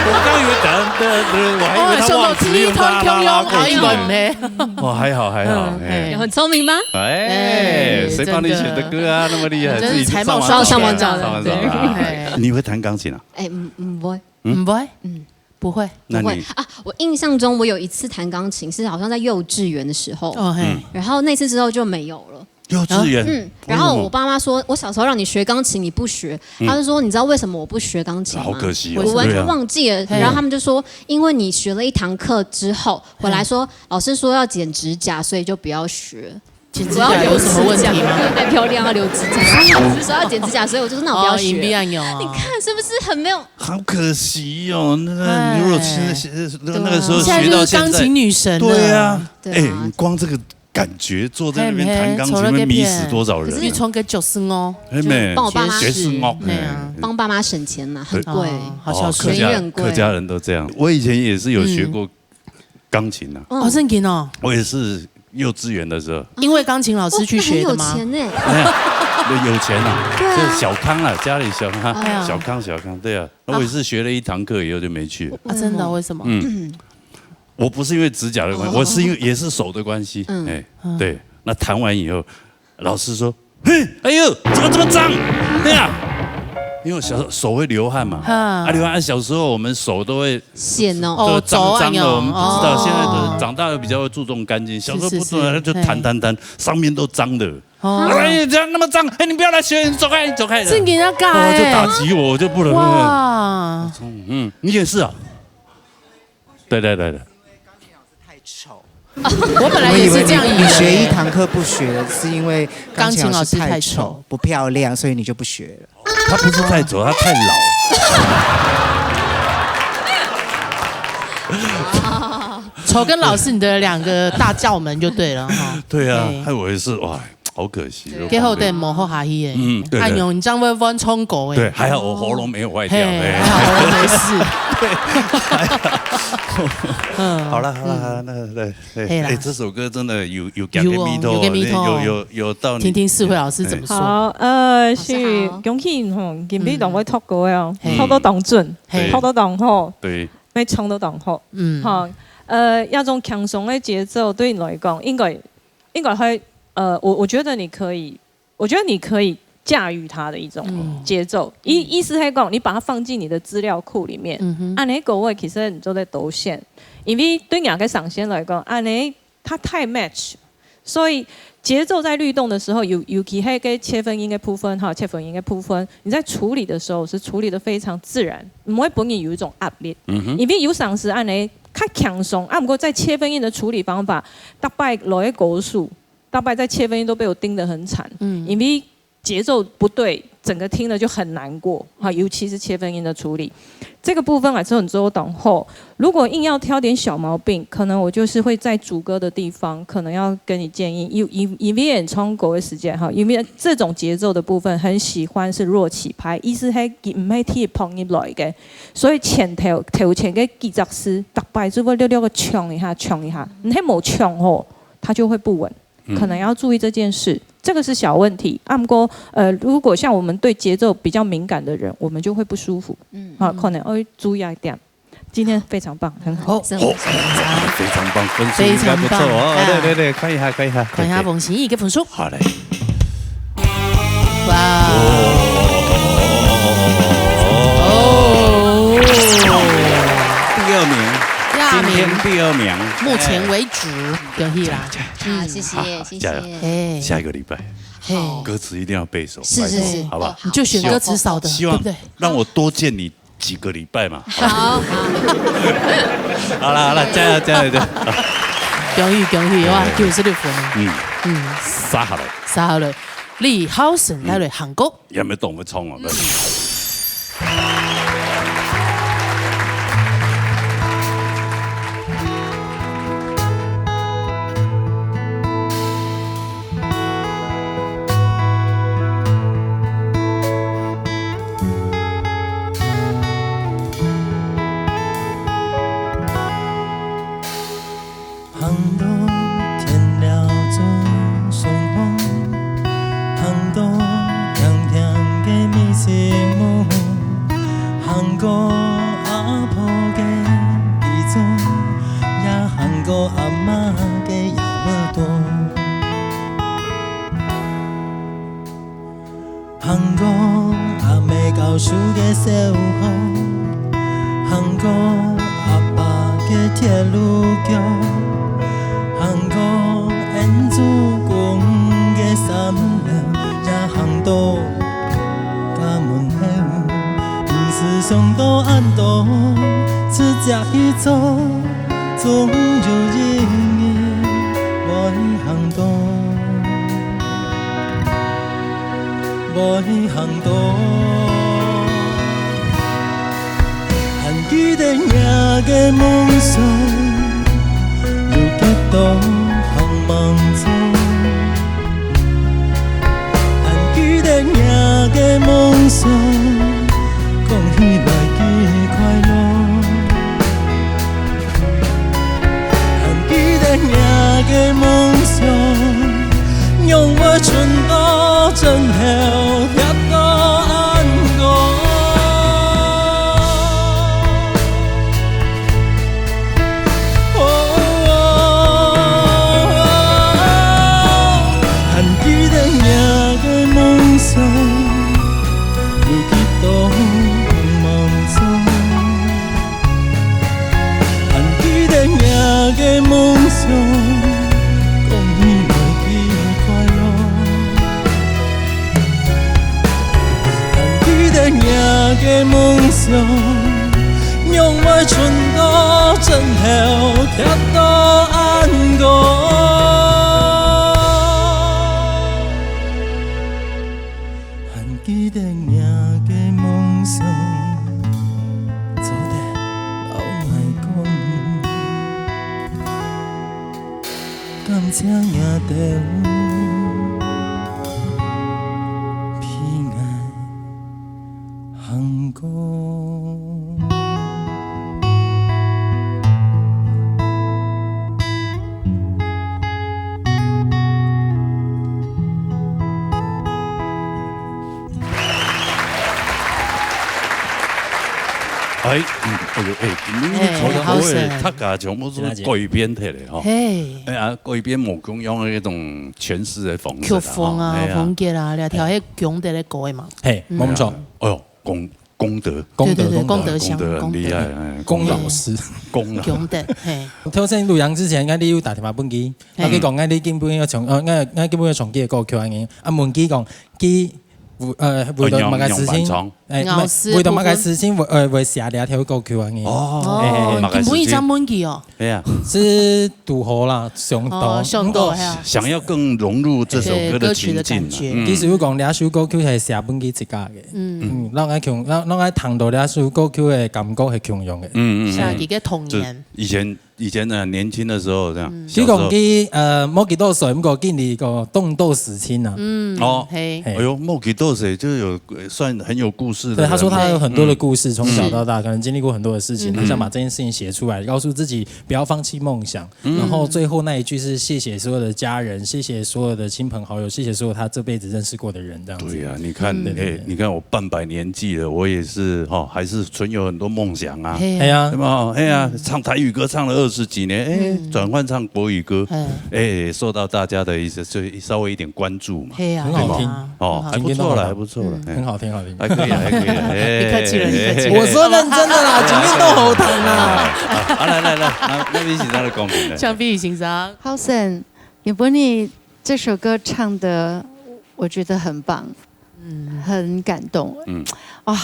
我刚以为等下，对对，我还以为他忘词，哦，又拉拉拉过去。想到第一段跳跳，哎，没。哦，还好还好，嗯，哎。哎。有很聪明吗？哎，哎，谁帮你写的歌啊？真的。那么厉害，你真是自己就上网找啊，才貌双全啊。上网找啊。对。哎。你会弹钢琴啊？哎，嗯，嗯，不会。嗯？不会？嗯。不会。那你不会啊，我印象中我有一次弹钢琴，是好像在幼稚园的时候，哦，嘿。嗯。然后那次之后就没有了。幼稚园？嗯，然后我爸妈说，为什么？我小时候让你学钢琴，你不学，嗯。他就说，你知道为什么我不学钢琴吗？好可惜哦。我完全忘记了。对啊。嘿。然后他们就说，因为你学了一堂课之后，回来说，老师说要剪指甲，所以就不要学。剪指甲有什么问题吗？太漂亮要留指甲，老师说要剪指甲，所以我就说那我不要学。哦，影响哦。你看是不是很没有？好可惜哦，那个，哎。你如果现在学，那个时候学到现在。现在就是钢琴女神了。对啊，对啊。哎，你光这个感觉坐在那边弹钢琴，嘿，嘿，会迷死多少人啊。可是你唱个爵士乐，嘿，妹，帮我爸妈，爵士乐，对啊。哎，哎。帮爸妈省钱呐，很贵。对。哦，好孝顺。哦，客家，学费很贵。客家人都这样。我以前也是有学过，嗯。 钢琴啊。嗯。哦，真的哦。我也是幼稚园的时候。因为钢琴老师去学的吗？哇，那很有钱呢。没有，有钱啊，对啊。就小康啊，家里小康，哎呀。小康小康，对啊。那我也是学了一堂课以后就没去了。啊，真的哦，为什么？嗯。我不是因为指甲的关系，哦。我是因为，也是手的关系。嗯。哎，嗯。对，那弹完以后，老师说，嘿，哎呦，怎么这么脏？对啊，因为我小时候手会流汗嘛，哈。啊，流汗，小时候我们手都会，线哦。都脏脏的，哦，我们不知道，哦。现在的长大了比较会注重干净，小时候不懂啊，是，是，是，就弹，嘿。弹，弹，上面都脏的。哦。哎，这样那么脏，哎，你不要来学，你走开，你走开。是给人家改哦，就打击我，我就不能。哇。嗯，你也是啊？对，对，对，对。太丑。我本来也是这样以为。我以为你，你学一堂课不学，是因为钢琴老师太丑，钢琴老师太丑。不漂亮，所以你就不学了。他不是太丑，他太老。丑跟老是你的两个大罩门就对了哈。对啊，哎。害我也是，哇，好可惜。几好得無好下去耶。嗯，对，对。哎喲，你这样会乱唱歌耶。对，还好我喉咙没有坏掉，嘿，哎。还好我没事。对，还好。嗯。好了，好了，好了，那，对，哎，嘿啦。哎，这首歌真的有，有给力头，有哦，有给力头。有，有，有道理。听听世辉老师怎么说。好，呃，老师好。是，恭喜你吼，今天都会读歌哦，嗯。嘿。读到当准，嘿。读到当好，对。没唱到当好。嗯。好，呃，那种轻松的节奏对你来讲，应该，应该会，呃，我，我觉得你可以，我觉得你可以驾驭它的一种，嗯。节奏。意，嗯。意思是讲，你把它放进你的资料库里面，嗯哼。按呢个位其实你做得多选，因为对两个上线来讲，按呢它太 match，所以节奏在律动的时候，尤，尤其那个切分音的部分哈，切分音的部分，你在处理的时候是处理得非常自然，不会分你有一种压力。嗯哼。因为有常是按呢，较轻松，啊，不过在切分音的处理方法，大概落个高速，大概在切分音都被我盯得很惨，嗯。因为节奏不对，整个听了就很难过，哈，尤其是切分音的处理。这个部分还是很周到。后，如果硬要挑点小毛病，可能我就是会在主歌的地方，可能要跟你建议，因，因，因为演唱歌的时间，哈，因为这种节奏的部分很喜欢是弱起拍，意思是佢毋係貼放入來个，所以前頭，頭前个幾隻字，逐擺就會略略个唱一下，唱一下，你係無唱好，它就會不穩。 嗯。可能要注意这件事，这个是小问题。啊，不过，呃，如果像我们对节奏比较敏感的人，我们就会不舒服。嗯，啊，嗯。可能要注意一点。今天非常棒，很好。好，真的。好，非常棒，分数应该不错哦。非常棒。对，对，对，看一下，看一下。看一下，对，对。凤心怡个分数。好嘞。哇。哦。第二名，第二名。今天第二名。目前为止，恭喜啦。 好，谢谢，好，谢谢。加油。哎。下一个礼拜，嘿。歌词一定要背熟，是，是，拜托，是。好不好？你就选歌词少的，希望对不对？让我多见你几个礼拜嘛。好，好。好啦，好啦，加油，加油，加油。恭喜，恭喜，哇，对。九十六分。嗯。嗯。杀好了。杀好了。李浩森带来韩国。也没懂我唱啊，对。行到田寮做順風，行到涼涼个美食屋，行過阿婆个遺囑，也行過阿媽个養樂多。 行過阿姆教書个小學，行過阿爸个鐵路橋，行過恩主公个三樓，也行到家門口。毋使想到恁多，直接去做，總有一日會行到。 會行到。還記得若个夢想，有幾多向望中。還記得若个夢想，講起來幾快樂。 還記得若个夢想，仰會伸到盡頭，跌到恁高。哦，還記得若个夢想，有幾多向望中。 還記得若个夢想，講起來幾快樂。還記得若个夢想，仰會伸到盡頭，跌到恁高。 還記得若个夢想，做得摎𠊎講，感謝若兜陪𠊎行過。 哎，嗯，哎呦，哎，你们哎，好神。他家全部是改编的嘞，哈。嘿。哎呀，改编某公用的那种诠释的方式啦，曲风啊，哈，哎呀。风格啊，那条迄强的咧改嘛。嘿，嗯。没错。哎呦，功，功德。功德，对，对，对，功德。功德箱，功德很厉害，功德。哎，功德。功老师。功老。功德，嘿。头先录音之前，应该你有打电话问佢，啊，嘿。佢讲，啊，你根本要唱，呃，我，我根本要唱佢的歌曲安尼，啊，问佢讲，佢 為，呃，為了麼个事情，哎，咬死為了麼个事情，會，呃，會寫這條歌曲啊？哦，哎，哎，哎。根本一張問題哦。哎呀，是堵好啦，想到，哦，想到，哎呀。想要更融入這首歌的情境啊。對，歌曲的感覺。嗯。其實我講，這首歌曲係寫分佢自家个。嗯。嗯，讓𠊎共，讓，讓𠊎聽到這首歌曲的感覺係共樣个。嗯，嗯，嗯。是啊，一個童年。就以前 以前呢，年輕的時候這樣，嗯。小時候。佢講佢，呃，無幾多歲，毋過經歷過當多事情啊。嗯，哦，嘿。哎呦，無幾多歲就有，呃，算很有故事的人。對，他說他有很多的故事，嗯。從小到大，可能經歷過很多的事情，嗯。他想把這件事情寫出來，告訴自己不要放棄夢想。嗯。然後最後那一句是謝謝所有的家人，謝謝所有的親朋好友，謝謝所有他這輩子認識過的人，這樣子。對啊，你看，嗯。哎，你看我半百年紀了，我也是，哈，還是存有很多夢想啊。嘿。哎呀。對吧？哎呀，嗯。唱台語歌唱了二十幾年，哎，嗯。轉換唱國語歌，嗯。哎，受到大家的一些，就稍微一點關注嘛。嘿啊，很好聽。嘿啊，哦，很好聽。還不錯啦，還不錯啦，嗯。哎。很好聽，好聽。還可以啦，還可以啦，哎，你客氣了，你客氣了。哎，我說認真的啦，今天都好聽啦。啊，啊，來，來，來，啊，那邊請他的公平的。江碧宇先生。好，先 你把你這首歌唱得，我覺得很棒，嗯。很感動。嗯。啊，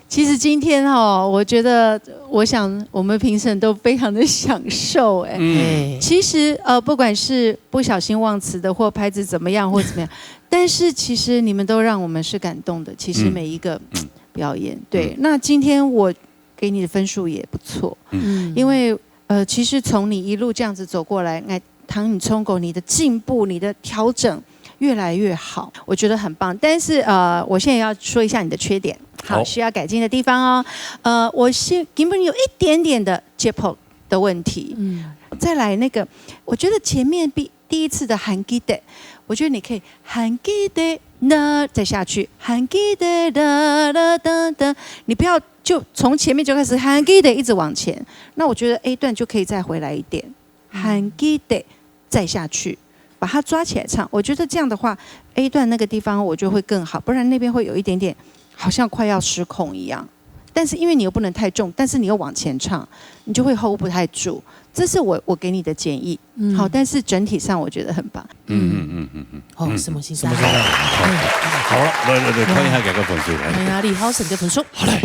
其實今天哦，我覺得，我想我們評審都非常的享受，哎。嗯。哎。其實，呃，不管是不小心忘詞的，或拍子怎麼樣，或怎麼樣，但是其實你們都讓我們是感動的。其實每一個，嗯。嗯。表演，對。嗯。那今天我給你的分數也不錯，嗯。嗯。因為 呃，其實從你一路這樣子走過來，哎，聽你唱歌，你的進步，你的調整越來越好，我覺得很棒。但是，呃，我現在要說一下你的缺點，好，好。需要改進的地方哦。呃，我是，根本有一點點的接觸，的问题。嗯。再来那个，我觉得前面第，第一次的还记得，我觉得你可以还记得呢，再下去，还记得哒哒哒哒，你不要就从前面就开始还记得一直往前，那我觉得 A 段就可以再回来一点，还记得再下去，把它抓起来唱。我觉得这样的话，A 段那个地方我觉得会更好，不然那边会有一点点好像快要失控一样。但是因为你又不能太重，但是你又往前唱，你就会 hold 不太住。这是我，我给你的建议。嗯。好，但是整体上我觉得很棒。嗯嗯嗯嗯嗯。哦，什么先生？好了，来来来，看一下给个分数来。哎呀，李浩森个分数。好嘞，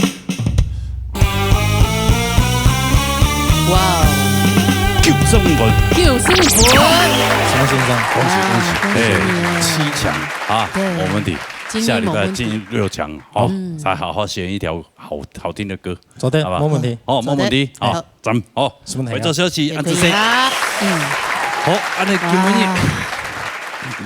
哇哦，九十五分，九十五分。什么先生？恭喜恭喜，啊恭喜你啊哎，七强啊，对没问题。今天下礼拜没问题进六强，好，再好好选一条好好听的歌。好的，好吧没问题。好，没问题，好，咱好，什么回到消息，也安志生，可以啦。嗯，好，安内今晡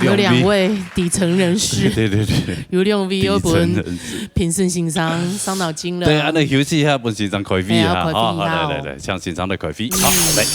日有两位底层人士，对对对对，有两位有底层分人士，评审先生伤脑筋了。对，安内休息一下，分先生开会哎呀哈，好，好，开会哈来来来，向先生的开会，好，来。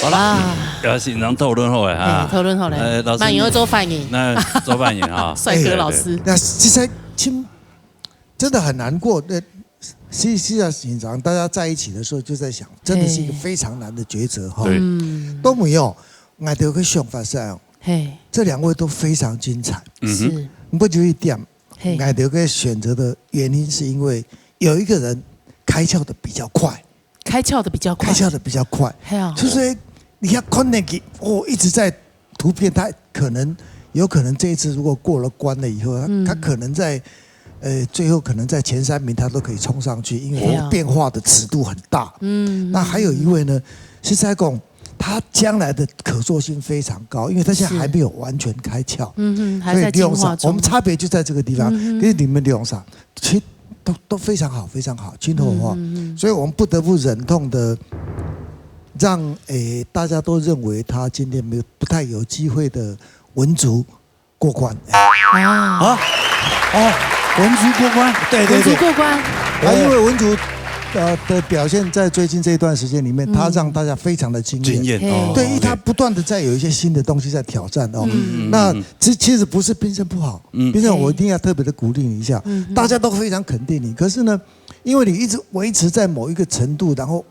好了，啊，要先生讨论好了哎哈，，讨论好了，呃，老师，慢以后做翻译，那做翻译哈，帅哥老师，那实在真真的很难过。那实实际上，平常大家在一起的时候就在想，真的是一个非常难的抉择哈。对嗯，都没有，俺有个想法是啊，嘿，这两位都非常精彩。嗯哼，是，不过有一点，嘿，俺有个选择的原因是因为有一个人开窍的比较快，开窍的比较快开，窍的比较快，嘿啊，就是你要看那个哦，一直在突变，他可能有可能这一次如果过了关了以后，他、嗯他可能在呃最后可能在前三名，他都可以冲上去，因为对啊他变化的尺度很大。嗯，那还有一位呢，是在讲他将来的可塑性非常高，因为他现在还没有完全开窍。嗯哼，还所以在进化中，两场，我们差别就在这个地方，嗯哼跟你们两场，其实都都非常好，非常好，金头花。嗯嗯所以我们不得不忍痛的让诶、大家都认为他今天没有不太有机会的文竹过关。啊，哦，文竹过关，对对对，文竹过关，啊，因为文竹呃的表现在最近这一段时间里面，他让大家非常的惊艳。经验哦，对，因为他不断的在有一些新的东西在挑战哦。嗯那这其实不是评审不好，嗯评审我一定要特别的鼓励你一下，大家都非常肯定你。可是呢，因为你一直维持在某一个程度，然后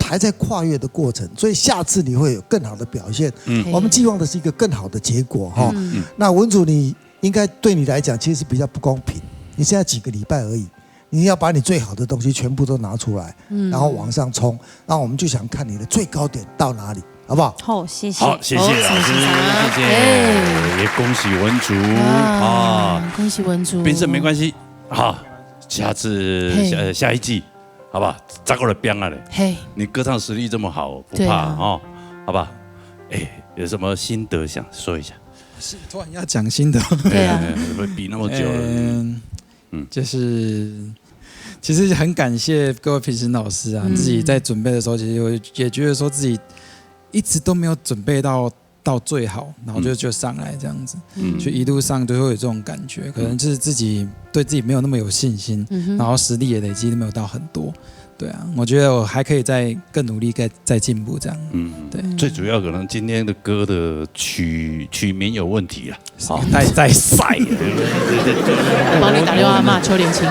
还在跨越的过程，所以下次你会有更好的表现。嗯我们寄望的是一个更好的结果哈。那文竹，你应该对你来讲其实是比较不公平。你现在几个礼拜而已，你要把你最好的东西全部都拿出来，然后往上冲。那我们就想看你的最高点到哪里，好不好？好，谢谢。好，谢谢老师，好谢谢谢谢，哎也恭喜文竹啊啊，，恭喜文竹，评审没关系，好，下次嘿下下一季，好不好？再过来变啊嘞，嘿，你歌唱实力这么好，不怕对啊哦，好吧？哎，有什么心得想说一下？突然要讲心得，对啊，哎，不比那么久了，嗯嗯就是其实很感谢各位评审老师啊，嗯自己在准备的时候，其实我也觉得说自己一直都没有准备到到最好，然后就、嗯就上来这样子，嗯就一路上都会有这种感觉，可能就是自己对自己没有那么有信心，嗯哼然后实力也累积没有到很多。对啊，我觉得我还可以再更努力，再再进步这样。嗯，对最主要可能今天的歌的曲曲名有问题啊，好，太再晒了，我帮你打电话骂邱连青，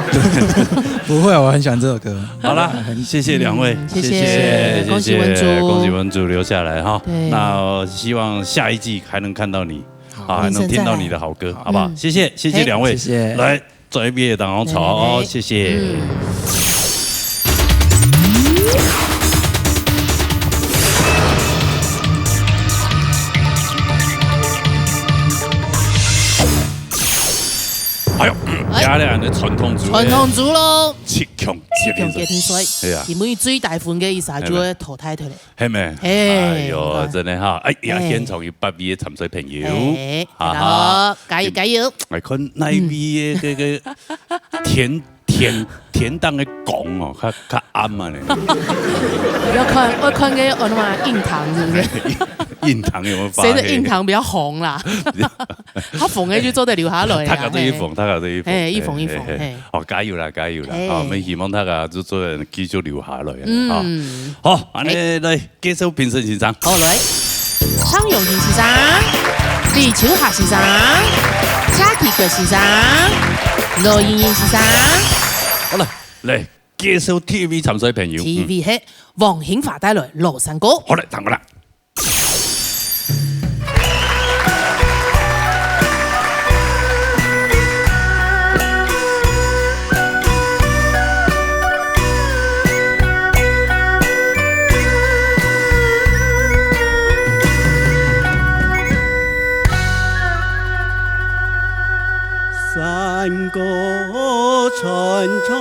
不会，我很喜欢这首歌。好啦，谢谢两位，嗯谢谢谢恭喜文竹恭喜文竹留下来哈。对那希望下一季还能看到你啊，还能听到你的好歌，好不好？嗯谢谢谢谢两位，谢谢来这一边也当中吵哦，来来来谢谢。嗯哎呦，雅良的传统族，传统族咯，七强七强决定赛，哎呀，因为最大分个意思就会淘汰脱了。系咩？嘿哎呦，哎真的哈，哎，也哎献唱一百位的参赛朋友，哎，哈哈，好，加油加油！来看哪一位的这个甜甜天，天頂个光哦，較，較暗啊呢。要看，要看个，哦，那麼印堂是不是？印堂有沒有發黑？誰的印堂比較紅啦？較紅个就做得留下來啦，大家都一紅，嘿。大家都一紅。嘿，一紅一紅，嘿，嘿，嘿。嘿。哦，加油啦，加油啦！嘿。哦，我們希望大家就做得繼續留下來啊，嗯。哦。好，恁呢，嘿。來，介紹評審先生。好，來。 張永平先生、李秋霞先生、蔡啟國先生、羅英英先生。好了，來，介紹第一位參賽朋友。第一位係黃興華帶來《廬山歌》。好了，聽過了。 山歌传唱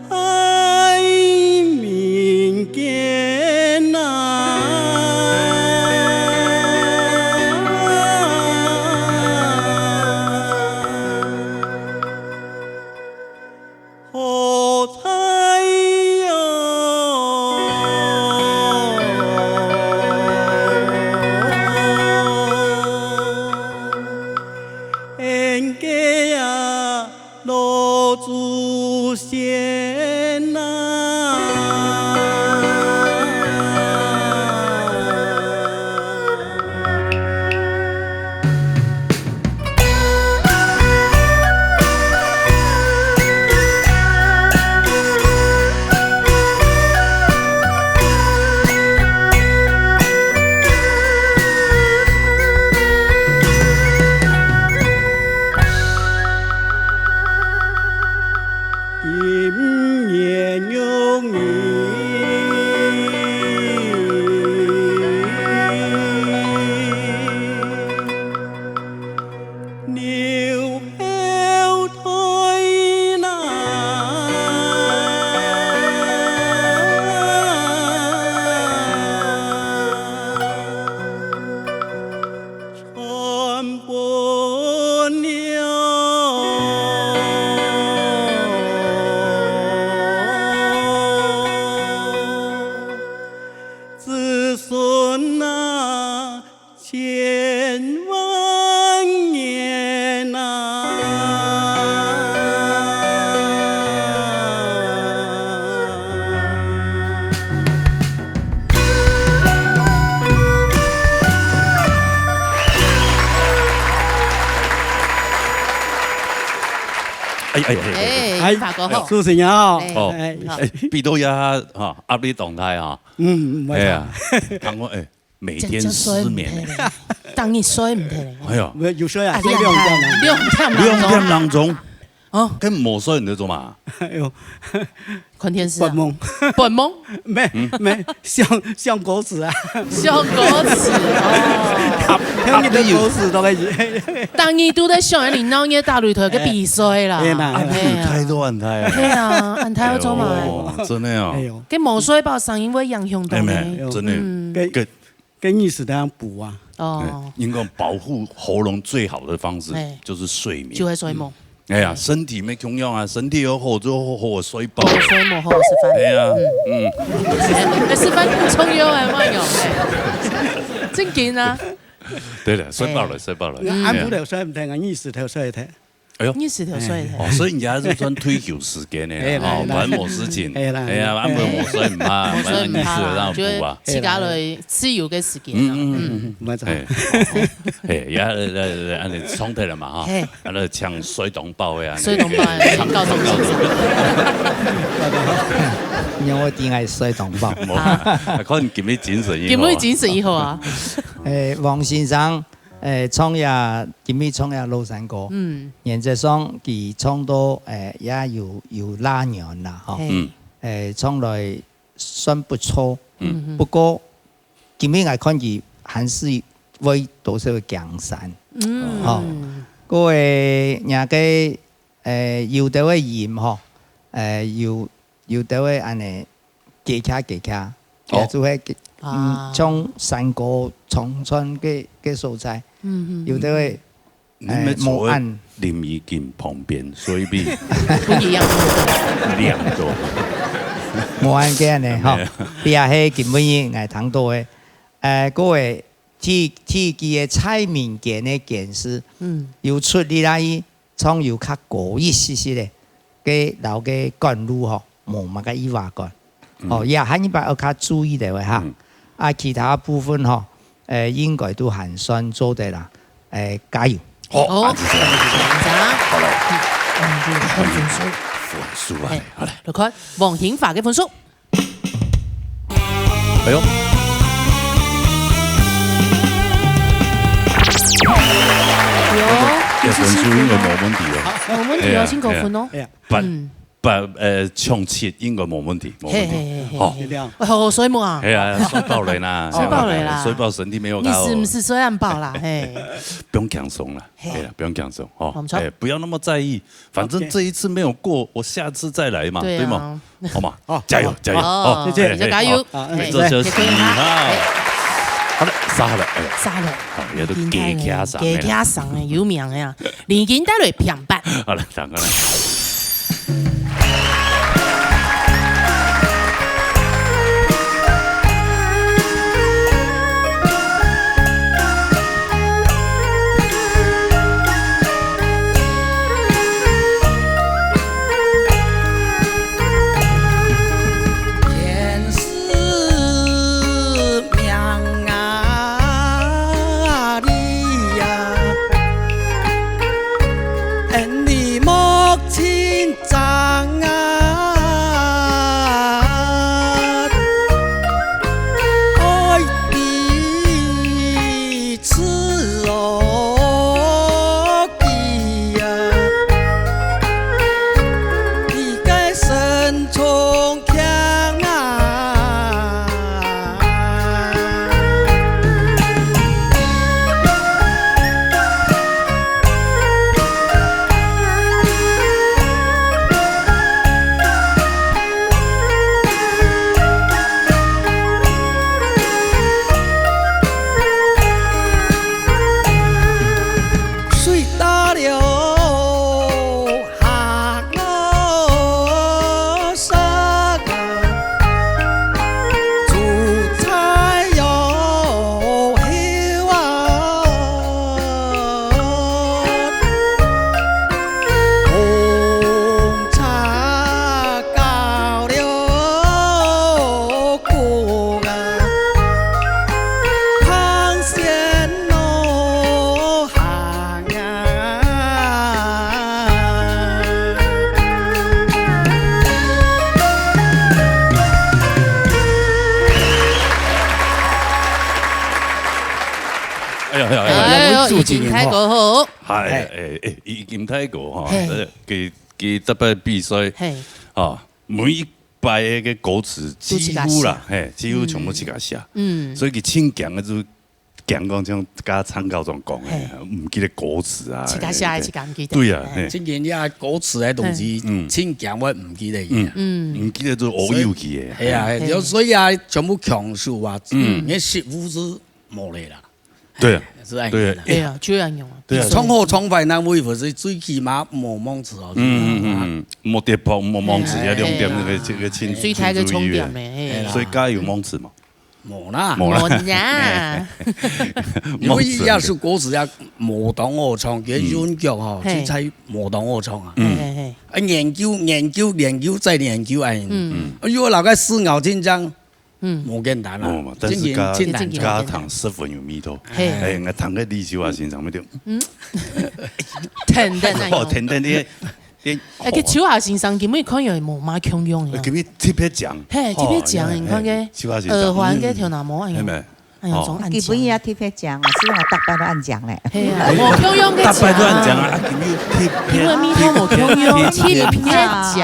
在民间啊。 好彩哟，俺个啊，老祖先呐。 今年有你，留后代啦。 传分了子孙啊，千万年啊。 哎，哎，哎，哎。哎，哎，大哥好。主持人好。哎，哦，哎，好。哎，比到呀，哈，壓力當大哈。嗯，嗯，哎呀，聽講，哎，每天失眠。真正睡毋忒咧，逐日睡毋忒咧。哎呀。有，有睡啊，啊，睡兩點啊。你很慘，兩點當中。兩點當中。 哦。該無睡你在做麼个？哎喲。看電視啊。發夢。發夢？沒，沒，想，想歌詞啊。想歌詞，哦。聽你的歌詞都可以。逐日都在想，你鬧熱打擂台个比賽啦。哎，哎呀。哎，有太多恁大啊。對啊，恁大要做麼个？哎喲，真的哦。哎喲。該無睡飽，聲音會影響到呢。哎，沒，真的。嗯。該，該 該意思當然補啊。哦。哎，應該保護喉嚨最好的方式哎。就是睡眠。就會睡目。哎呀，身體無共樣啊，身體有好就好好睡飽。好睡目，好食飯。哎呀，嗯。哎，食飯很重要哎，慢用，哎。正經啊。對了，睡飽了，哎。睡飽了。嗯。暗晡頭睡毋忒啊，日時頭睡忒。 哎喲。日時頭睡忒。哦，所以人家係算退休時間个啦，哎啦，吼，哎啦。反正無事情。哎啦，哎呀，哎啦。暗晡無睡毋怕，無睡毋怕啦，反正日時頭當補啊。就係自家來自由个時間啊。嗯，嗯，嗯，嗯。嗯，毋會錯。哎，好，好。哎，也，呃，呃，呃，恁樣上台了嘛，哈。嘿。啊，那像睡當飽个啊，睡當飽个，那個，告訴我。因為我一定愛睡當飽。無啊，啊。看你今日精神如何啊。今日精神如何啊？哎，王先生， 誒，唱這，今晡日唱這廬山歌，嗯。原則上佢唱到，誒，也有，有拉遠啦，吼。嘿。嗯。誒，唱來算不錯。嗯。不過，今晡日𠊎看佢還係會多少个驚山。嗯。吼。各位，若个，誒，有兜个音吼，誒，有，有兜个恁樣， 結卡結卡，哦。也就係結，嗯，啊。像山歌、長川个，个所在，嗯，嗯，有的會，你們坐在，哎，無恁。淋浴間旁邊，所以比不一樣。涼多。無恁个呢，吼。哎呀。這係今晡日𠊎聽到个，呃，各位，這，這个个蔡明堅个堅持，嗯。有出力啦，伊 唱有較高一息息个，个摎个管路吼，無麼个異化感。嗯。哦，也下二擺愛較注意个話哈。嗯。啊，其他部分吼，呃，應該都還算做得啦。呃，加油。好，好，啊，就這樣。好了。嗯，就換分數。分數啊，嘿，好了。來看王興華个分數。 哎喲。有，這分數應該無問題哦。無問題哦，哎呀，真高分哦。哎呀。八，嗯。八，呃，衝七應該無問題，無問題。嘿，嘿，嘿，嘿，哦。嘿。哦，所以嘛。哎呀，睡飽了啦，睡飽了啦。睡飽身體沒有好。你是不是睡很飽啦？嘿。不用輕鬆啦，嘿。哎呀，不用輕鬆哦。我們說。哎，不要那麼在意，反正這一次沒有過，OK。我下次再來嘛，對啊。對嗎？ 好嘛？好，加油，好。加油，哦，哦，謝謝。哎，加油。好，哎，哎，做休息，謝謝你哈。好。哎。好了，殺了，哎呀，殺了。好，也都加加上了。加加上了，有名的啊。你已經帶來平板。好了，打過來。 天使命啊，你呀，恩你莫亲张啊，爱你 痴哦，佢啊，你个身重强啊。 水打了下我山啊，煮菜又香啊。 红茶搞了苦啊，汤鲜落下啊。 哎呀，哎呀，哎呀，哎呦，已經太過好。哎，哎，哎，已經太過哈，嘿。呃，佢，佢逐擺比賽，嘿。啊，每一擺个歌詞幾乎啦，都自家寫。嘿，幾乎全部自家寫。嗯。所以佢盡強个就係強講像剛剛參考長講个，嘿。毋記得歌詞啊，自家寫个嘿，自家毋記得。對啊，嘿。嘿。真正你啊，歌詞个東西，嘿。嗯。盡強會毋記得个。嗯。嗯。毋記得就烏有去个。係啊，係啊，嘿。所以啊，全部強手啊，嗯。你个失誤係無咧啦。 對啊，係恁樣啦。對啊。對啊，就恁樣啊。對啊。唱好唱壞，那為何係最起碼莫忘詞哦。嗯，嗯，嗯，嗯。莫跌破，莫忘詞，嘿，兩點，嘿啊。那個，這個清，最大个重點呢，清楚一點。嘿啦。所以剛才有忘詞嘛？無啦。無啦。無啦。因為這首歌詞啊，無當好唱，佢韻腳吼，嗯。嘿。實在無當好唱啊。嗯。嘿，嘿，嘿。啊，研究，研究，研究，再研究，哎。嗯。啊，如果老个思考緊張， 嗯。無簡單啦，哦，但是真正，加，真正加糖十分有味道。嘿。哎，𠊎糖个李秀華先生，對。嗯。甜甜那樣。哦，甜甜的，甜，哎，這秀華先生今晡日看起來無嘛共樣呀。今晡日特別靚。嘿，特別靚，哦，你看个，嘿，秀華先生，耳環个頭那毛，哎呀。嗯。係無？哎呀，哦。從恁講。佢本也特別講啊，所以我逐擺都恁講咧。係啊，無共樣个講。逐擺都恁講啊，啊，今日特別，因為味道無共樣，特別講。特別講。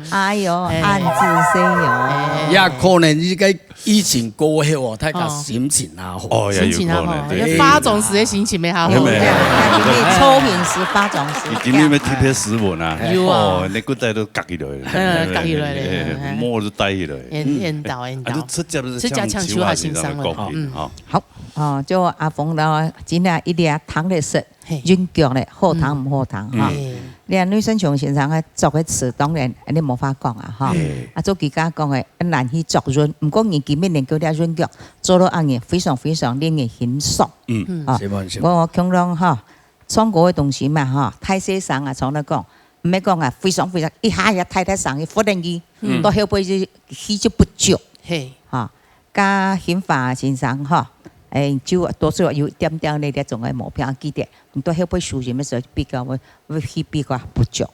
哎喲，哎。恁仔細哦。哎。也可能這個疫情過後哦，大家心情也好。哦，也有可能，心情也好，對。那化妝師个心情也好。有沒有？對啊，因為初面是化妝師。你今日有沒有特別斯文啊？有啊。哦，你骨帶都夾起來了。嗯，夾起來了。哎，哎，哎。帽子戴起來。緣，緣投，緣投。啊，就直接就直接像像手下先生个講法，嗯。吼。 好，哦，就阿鳳咯，真个一粒通得食，嘿。韻腳咧，好聽毋好聽，嗯。哈。嘿。你看呂盛雄先生个作个詞，當然，你無法講啊，哈。嘿。啊，做佢家講个，難去作韻，毋過佢今日能夠這韻腳，做到恁樣，非常非常令人欣賞。嗯。嗯。啊，是無，是無。我共樣哈，唱歌个東西嘛，哈，大細聲啊，常常講，毋係講啊，非常非常，一下也大大聲，一忽然間，嗯。到後背就氣就不足。嘿。哈。 甲興華先生吼，欸，就多少有點點咧這種个毛病，記得，你到後背收音个時候比較會，會去比較不足。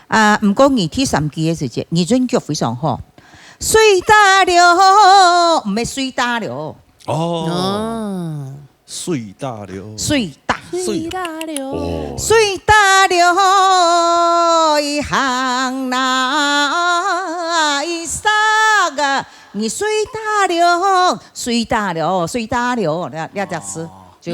啊，毋過你第三句个時節，你韻腳非常好。水大流，毋係水大流。哦。哦。水大流。水大。水大流。哦。水大流，一行那一霎啊， 你水大了，水大了，水大了，這，這隻詞就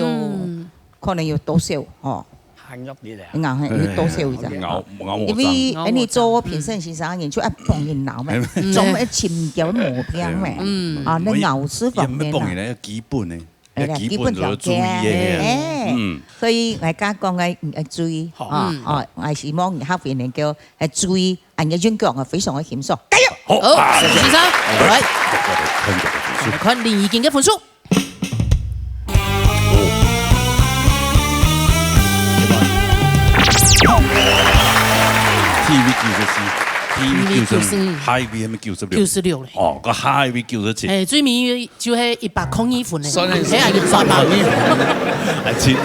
可能有多少吼。嗯。含入去了。嗯，有多少一隻。咬，咬無章。因為，欸，你做評審先生，你就愛幫人腦咩，嗯。總愛尋條毛病咩。嗯。啊，那咬字方面啊。也毋係幫人，基本个。 欸，基本就愛注意个，基本條件，嘿。嗯。所以𠊎家講个，嗯，愛注意，好。哦，嗯。哦，𠊎希望客戶能夠，欸，注意，恁樣韻腳啊，非常个欣賞，加油！好，好，啊，謝謝先生，好，來。看林怡君个分數。哦。T V九十四，T V九十四，T V九十四。下一位係毋係九十六？九十六咧。哦，該下一位九十七。欸，最尾 就係一百空一分咧。算係，係啊，一百空一分。哎，真好。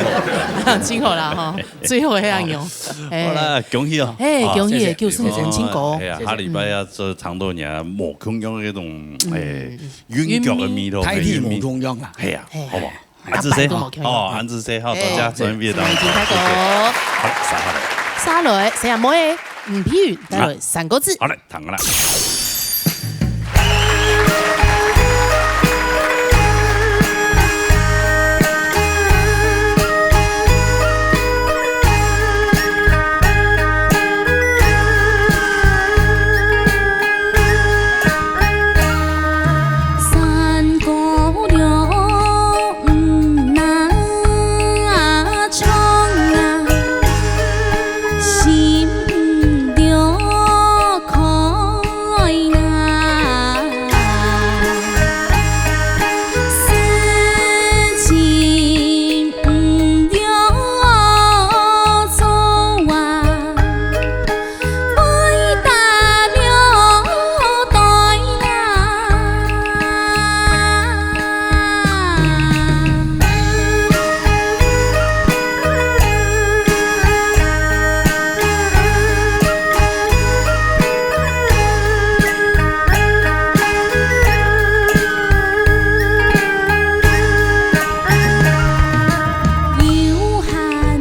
真好啦，吼，最後係恁樣。好啦，恭喜哦。嘿，啊，恭喜，謝謝。九十六分，真高。哎呀，下禮拜啊，做唱到你啊，無共樣个那種，嗯。哎，韻腳个味道，大體無共樣啊。哎呀，嘿。好不好？逐擺都無共樣。恁仔細，哦，恁仔細，好，多謝，嘿。專業的，謝謝，謝謝。好，下來。下來，謝謝妹，吳佩雲，帶來三個字。好嘞。 聽啦。山高了。 唱啊，心就開啦，事情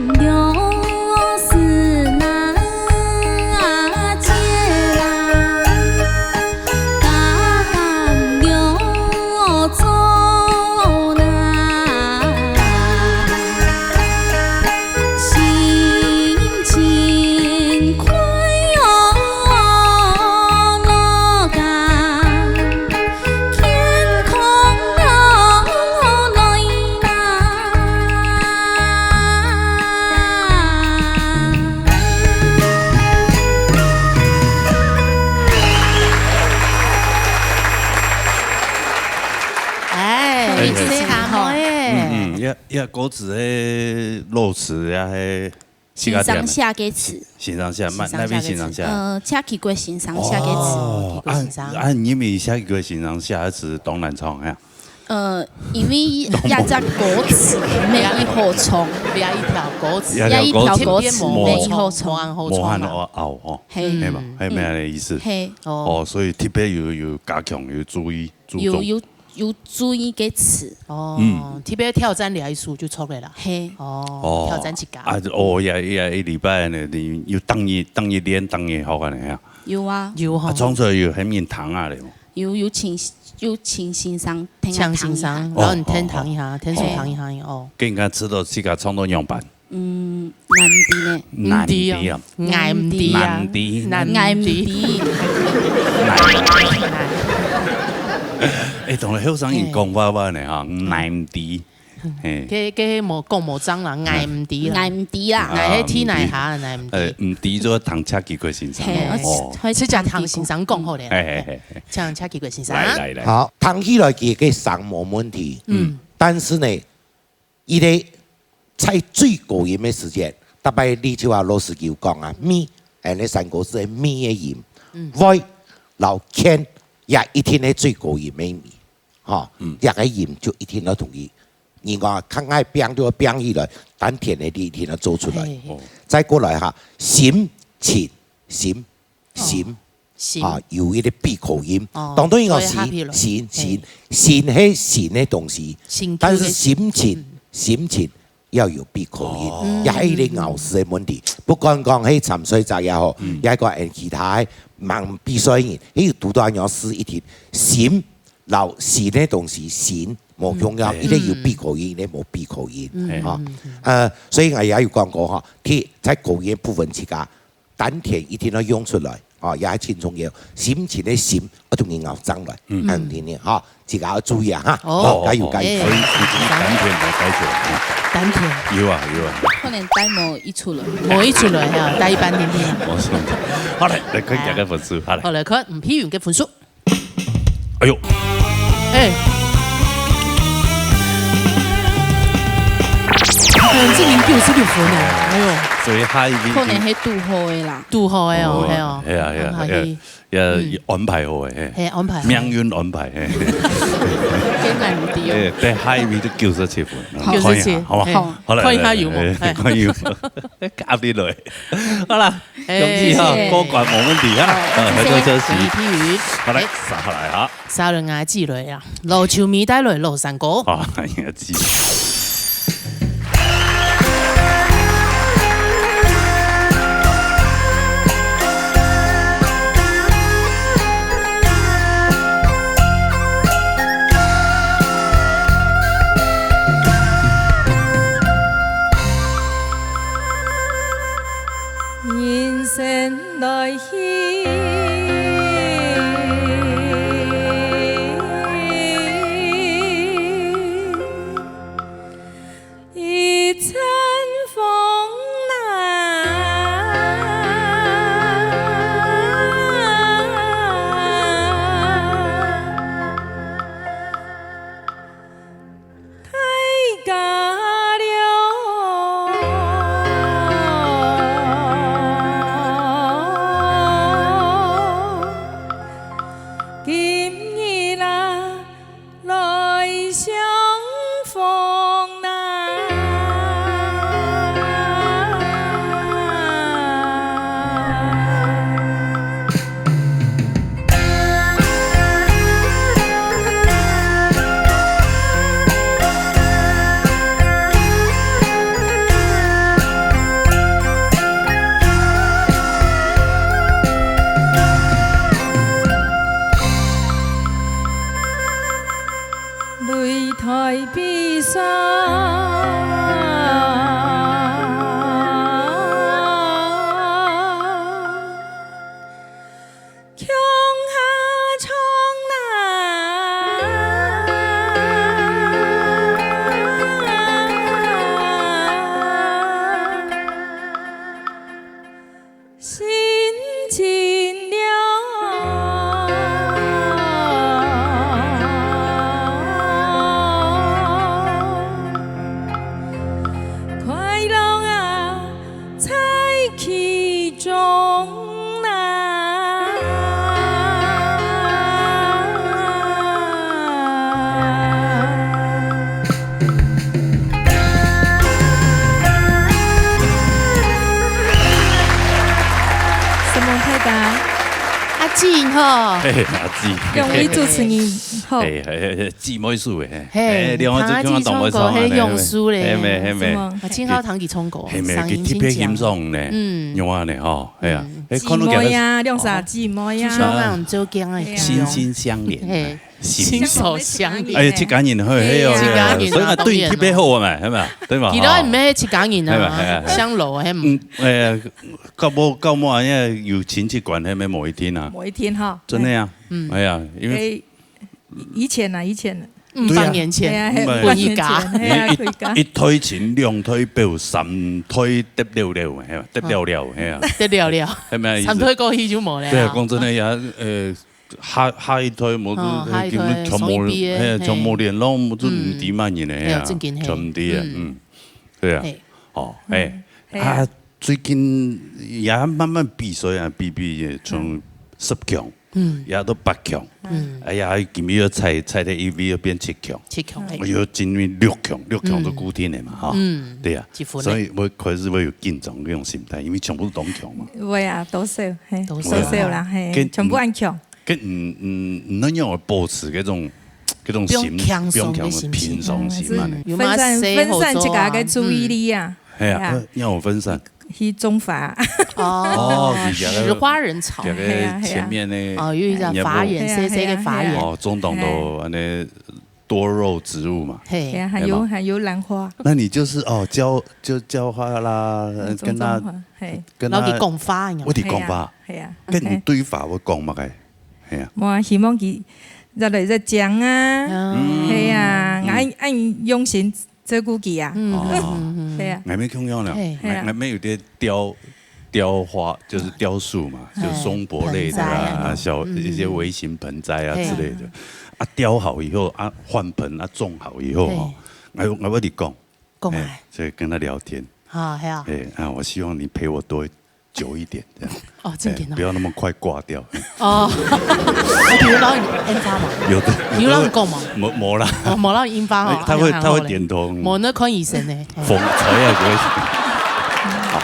毋要做啊。 哎，哎，哎。謝謝哈，哎。嗯，嗯，這，這歌詞个老詞也係 先生寫个詞。先生寫，麼，哪位先生寫？呃，謝啟國先生寫个詞。哦，謝啟國先生。啊，啊，因為謝啟國先生寫个詞當難唱呀。呃，因為這隻歌詞無幾好唱。這一條歌詞。這一條歌詞無幾好唱。無恁好唱。無恁好拗吼。嘿。係嘛？係無恁个意思？嘿。哦。哦，所以特別有，有加強，有注意，注重。有，有有注意个詞。哦，嗯。特別挑戰這一首就著了啦。嘿。哦，哦。挑戰自家。啊，哦，也，也一禮拜呢，你有當日，當日練，當日學恁樣啊？有啊。有吼。啊，創作有喊人聽啊咧無？有，有請，有請先生聽啊，請先生，聽一下。然後你聽，哦，哦，聽一下，哦。聽說聽一下，哦。跟人家試著自家創作樣般。 嗯，難知呢。難知啊。毋知哦。𠊎毋知啊。難知。難知。𠊎毋知。欸，當然後生人講話話呢哈，嘿。難知。嘿。該，該無講無章啦，𠊎毋知啦。𠊎毋知啦。𠊎係天底下，𠊎毋知。呃，毋知就聽車技貴先生。嘿，哦。我，我自家聽先生講好咧。嘿，嘿，嘿，嘿。請車技貴先生。來，來，來。好，聽起來佢个聲無問題，嗯。但是呢， 佢个在最高音个時節，逐擺李秋華老師佢有講啊，咪，恁呢三個字个咪个音，會摎牽也一定係最高音个音，吼，這个音就一定愛同佢，人講較愛拚就愛拚起來，丹田个力一定愛做出來。嘿，嘿。再過來哈，心、情、心， 心，哦，心。啊，有一个閉口音。哦，當然哦，所以合起來。心，心，嘿。心，心係心个東西，心但是心情，嗯。心情要有閉口音，哦。也係一个咬字个問題。不管講係參賽者也好，嗯。也係講其他个吂比賽个人，佢有堵到恁樣字一定，心摎心个東西，心無共樣，嗯。一个有閉口音，一个無閉口音，嗯。啊。嗯，嗯，嗯。呃，所以𠊎也有講過哈，佢在高音个部分自家 丹田一定愛用出來，哦，也係盡重要。心情个心，愛同佢咬上來，嗯。恁樣呢，哈，自家愛注意啊，哈。哦。好，加油，加油，哦，加油。所以，所以丹田來改一下，嗯。丹田。有啊，有啊。可能帶無一出來。無一出來，哈，帶一般點點。無錯。好，來，來看大家分數，好，來。好，來看吳佩雲个分數。 哎喲。哎。嗯，這名九十六分呢，哎喲。所以下一名可能係堵好个啦。堵好个哦，哦，係哦。係啊，係啊，很好，係啊，也，也安排好个，嘿。嘿，安排好。命運安排，嘿。真難得哦。哎，對，下一名就九十七分，好。九十七，看一下，好不好？嘿。好，來，看一下有無？來，來，嘿。看有無？壓力落。好啦， 恭喜哈，謝謝。過關無問題哈。好，嗯，合作休息。恭喜體育。好，來，哎。續下來哈。續落𠊎記落啊，老球迷帶來老山歌。好，𠊎記。姊吼。嘿，阿姊。兩位主持人好。嘿，嘿，嘿，姊妹書的，嘿。嘿，嘿，兩位就聽到姊妹唱歌，唱啊，嘿，嘿，用書咧。嘿，嘿，嘿，嘿。是嗎？啊，真好聽佢唱歌，嘿，嘿，聲音真靚。特別欣賞呢，嗯。有啊呢，吼，嘿啊。嗯。哎，看到佢个姊妹啊，兩儕姊妹啊。就像那種做工的，嘿啊。心心相連。嘿。 心手相連。哎呀，自家人好，嘿喲，自家人啊，所以嘛，對佢特別好嘛，係嘛？對嘛？其他毋係自家人啊，係嘛？係啊。相樓，係嘛？嗯，哎呀，到尾，到尾，哎呀，有親戚關係，乜無一定啊。無一定哈。真的啊，嗯。哎呀，因為哎，以前啊，以前。對啊。五百年前，哎呀，五百年前，本一家。哎呀，一，一代親，兩代表，三代得了了，係吧？得了了，係啊。得了了。係咪啊？意思？三代過去就無了。對啊，講真的呀，呃， 下，下一代無就，哦，下一代，嘿，根本全無，雙一輩的，嘿，嘿。全無聯絡，無就毋知麼人了，嗯。嘿啊，嘿啊，正經嘿。全毋知啊，嗯。嗯。對啊。嘿。哦，嗯。哎，嘿啊。啊，最近也慢慢比賽啊，比比也從十強，嗯。也到八強。嗯。哎呀，今日又再，再到一位又變七強。七強，嘿。哎喲，今日六強，六強都固定的嘛，嗯。哈。嗯。對啊。一分的。所以我開始會有緊張那種心態，因為全部都當強嘛。會啊，多少，嘿，多少。多少啦，嘿，跟，全部恁強。 該，嗯，嗯，你仰會保持該種，該種心，放輕鬆个心情。放輕鬆，平常心嘛呢。嗯，有嗎？分散，誰好做啊？分散自家个注意力啊。嗯。係啊，係啊。呃，仰會分散。去種花。哦。哦，你這個，使喚人潮。這個，係啊，係啊。前面呢，哦，有一隻花園，也無，細細个花園。係啊，係啊，係啊。哦，種當多，係啊。恁呢多肉植物嘛。嘿。係啊，還有，有無？還有蘭花。那你就是，哦，澆，就澆花啦，嗯，跟他，種種花，嘿。跟他，摎佢講話，有無？摎佢講話。係啊，係啊。該你對花會講麼个？ 係啊。無啊，希望佢越來越靚啊。嗯。係啊，嗯。𠊎，𠊎用心照顧佢啊。嗯，哦。嗯，嗯，嗯。係啊。𠊎乜共樣了，嘿。係啊。𠊎，𠊎乜有兜雕，雕花，就是雕塑嘛，嘿，就松柏類的啊，盆栽啊。小，嗯。一些微型盆栽啊之類的。嘿。啊，雕好以後啊，換盆啊，種好以後哦，嘿。𠊎，𠊎會跟你講，講啊。哎，所以跟他聊天。好，係啊。哎，啊，我希望你陪我多 久一點，這樣。哦，正經哦。哎，不要那麼快掛掉。哦。你有摎𠊎講嗎？有的。你有摎𠊎講嗎？無，無啦。哦，無摎𠊎講哦。哎，他會，哎呀，他會點頭。無，那看醫生呢。哎。風吹啊，不會。好，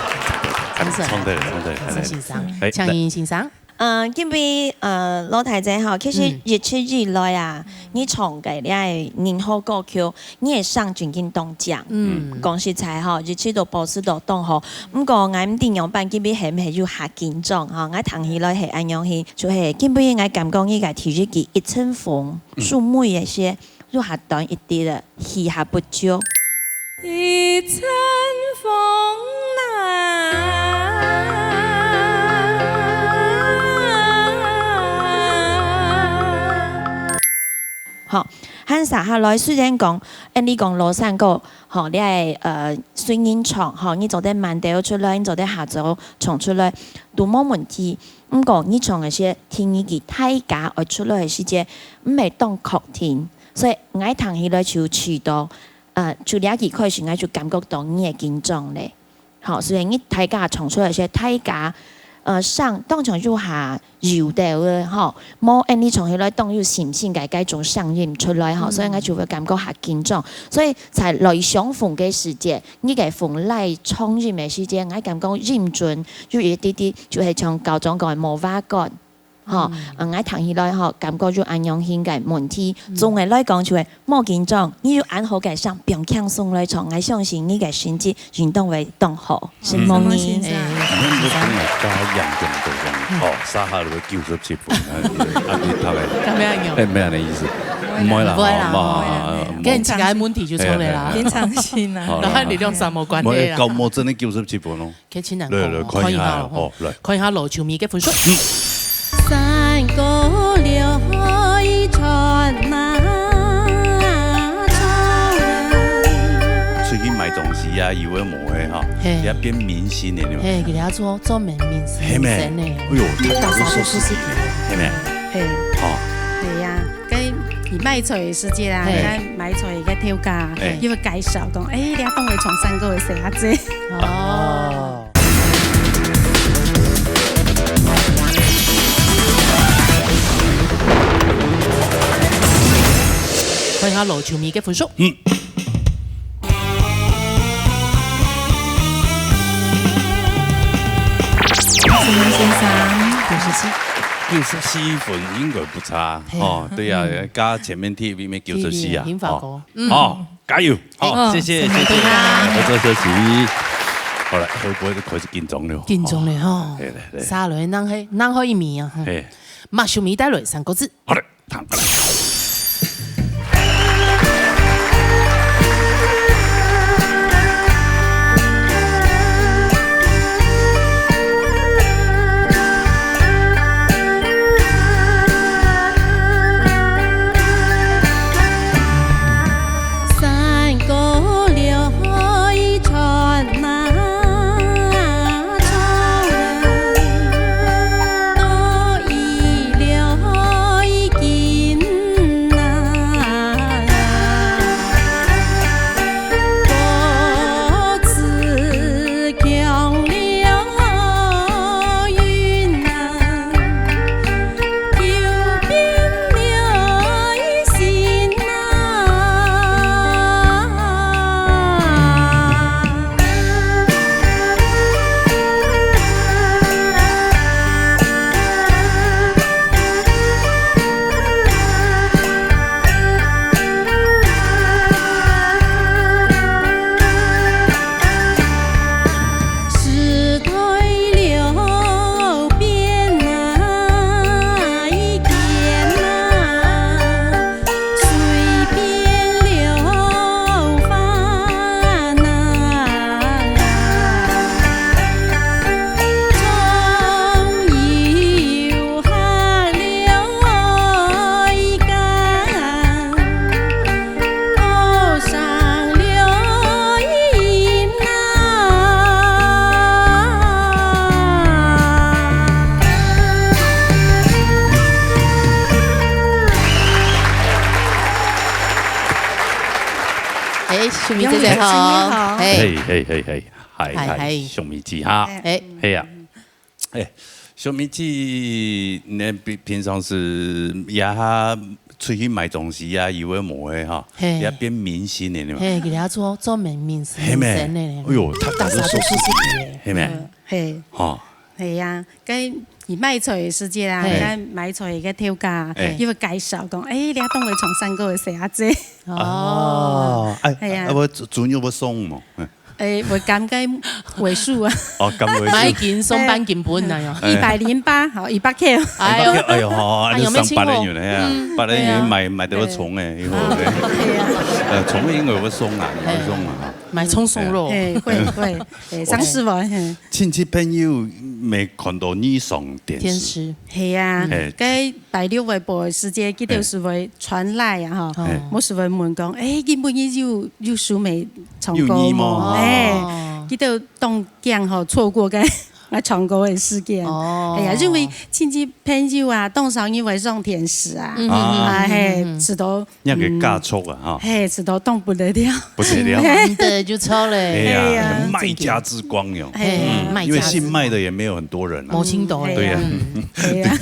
真是。唱對了，唱對了，來，來。先生，哎，請先生。呃，今晡日，呃，羅大姐吼，其實，嗯。一直以來啊，你唱个這个人好歌曲， 你个聲正經當靚。嗯。講實在吼，一直都保持到當好。毋過，𠊎毋知仰般，今晡日係毋係有較緊張吼？𠊎聽起來係恁樣去，就係今晡日𠊎感覺你个第一句一陣風，嗯。收尾个時，有較短一滴个，氣較不足。一陣風來。好， 還續下來，雖然講，恁呢講老山歌，吼，你係，呃，隨人唱，吼，你做得慢兜出來，你做得較早唱出來，都無問題。毋過你唱个係第二句大家愛出來个時節，毋係當確定，所以𠊎聽起來就試著，呃，就這句開始，𠊎就感覺到你个緊張咧。 好，所以你大家唱出來係大家，呃，聲當像有較幼兜个吼，無恁呢唱起來當有信心个該種聲音出來吼，嗯。所以𠊎就會感覺較緊張。所以在來相逢个時節，你个風來唱音个時節，𠊎感覺音準有一滴滴，就係像校長講个無話講。 吼，嗯。呃，𠊎聽起來吼，感覺有恁樣形个問題。嗯。總个來講就係莫緊張，你有恁好个聲，放輕鬆來唱，𠊎相信你个成績一定會當好，承蒙你。承蒙先生。哎，你看你都聽了加一樣，對不對？嗯。哦，沙哈魯九十七分，啊，你，啊，你讀个，敢要用？哎，無恁呢意思，毋會啦，毋會啦，吼，毋會啦。哦，哦，哦，跟自家个問題就出來啦。哎，哎，哎。平常心啊。好啦，然後你用什麼關係啦？無，哎，高模真的九十七分哦。 該真難講哦。來，來，看一下，看一下哦，哦，來。看一下羅秋米个分數。嗯。山歌流水傳啊，唱啊。出去買東西啊，有个無个哈，嘿。也變明星了，你有沒有？嘿，佢等做，做明，明星，係咩？明星呢。哎喲，他早就說自己，係咩？嘿。哦。對呀，跟你賣菜个時節啊，嘿。你看賣菜个頭家，嘿。又會介紹講，哎，你等會唱山歌个細阿姐。哦。 看一下羅秋米个分數。嗯。請問先生。九十七。九十四分應該不差，係啊。哦，對啊，嗯。加前面第一名九十四啊，第一名，幸福哥。哦。嗯。好，加油！好，哎，謝謝，謝謝，辛苦啦。合作休息。好了，會不會開始緊張了？緊張了吼。哦，對，對，對。下來，人係，人係一名啊，吼。哎。馬上帶來三個字。好的，聽過來。 山歌流水傳啊，唱啊，都已流金啊。歌词降了云啊。 时代流变啊，已变啊，水变流花啊，终有下流哀家。 高山流云啊。哎，秀敏姐姐好。秀敏好。哎。嘿，嘿，嘿，嘿，嗨，嗨，嗨。秀敏姐哈。哎。哎。嘿呀。 哎，秀敏姐，你平，平常時也出去買東西啊，有个無个哈，嘿。也變明星了呢嘛。嘿，佢等做，做明，明星，係咩？明星了呢。哎喲，大家都熟悉佢，大家都熟悉佢。係咩？嗯，嘿。吼。係呀，該你賣菜个時節啊，嘿。該賣菜个頭家，嘿。佢會介紹講，哎，這檔位從山歌个細阿姐。哦。哦，哎，係呀。啊，我豬，豬肉要送無？嗯。 哎，會減个尾數啊。哦，減尾數。買一斤送半斤分恁樣。哎。一百零八，好，一百塊。哎喲。一百塊，哎喲，吼，哎喲，你省八个銀呢，嗯，八个銀買，對啊。買得重哎，以後，哎。對啊。呃，重个應該會送啊，哎。會送啊，哈。買蔥送肉。哎，會，會，哎，三十萬，嘿。親戚朋友沒看到你上電視。電視。係啊，嗯。哎。該 拜六下晡个時節，佢兜就會傳Line啊，吼，嘿。無就會問講，哎，今晡日有，有秀敏唱歌無？有你無？哎，哦。佢兜當驚吼，錯過該𠊎唱歌个時間。哦。哎呀，因為親戚朋友啊，當少人會上電視啊，嗯，嗯，嗯，啊，嘿，嗯，嗯，嗯。知道，那個加速啊，嗯，哈。嘿，知道當不得了。不得了。難得就出來。哎呀，哎呀，賣家之光喲。哎呀，嗯，賣家之光。因為姓麥的也沒有很多人啊。無盡多了。對呀。嗯，對呀。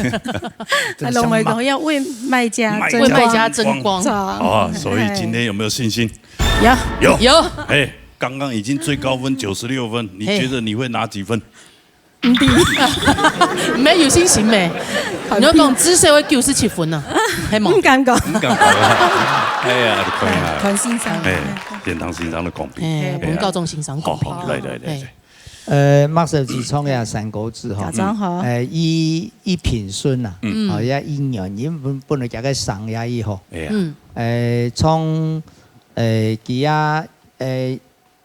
啊，攏會講要為麥家爭光。為麥家爭光。哦，所以今天有沒有信心？有。有。有。哎，剛剛已經最高分九十六分，你覺得你會拿幾分？毋知。無有信心咩？你愛講至少愛九十七分啊，係無？毋敢講。毋敢講啊。哎呀，你看啊。看先生。哎，先聽先生个講評。哎，哎呀。分教長先生講評。好，好，來，來，來，哎。來。 呃，麥小姐唱个山歌子吼，家長好。呃，佢，佢平順啊，嗯。哦，也佢原因本，本來佢个聲也異好。哎呀。嗯。呃，唱，呃，佢也，呃，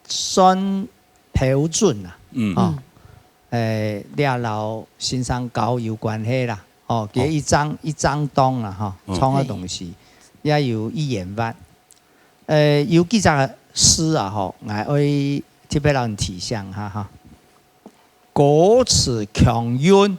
算標準啊，嗯。哦，嗯。呃，這摎先生教有關係啦，哦，佢一張，哦。一張檔啦，吼，嗯。唱个東西，也有語言法。 呃，有幾隻字啊，吼，𠊎愛特別摎你提醒下哈。歌詞強韻，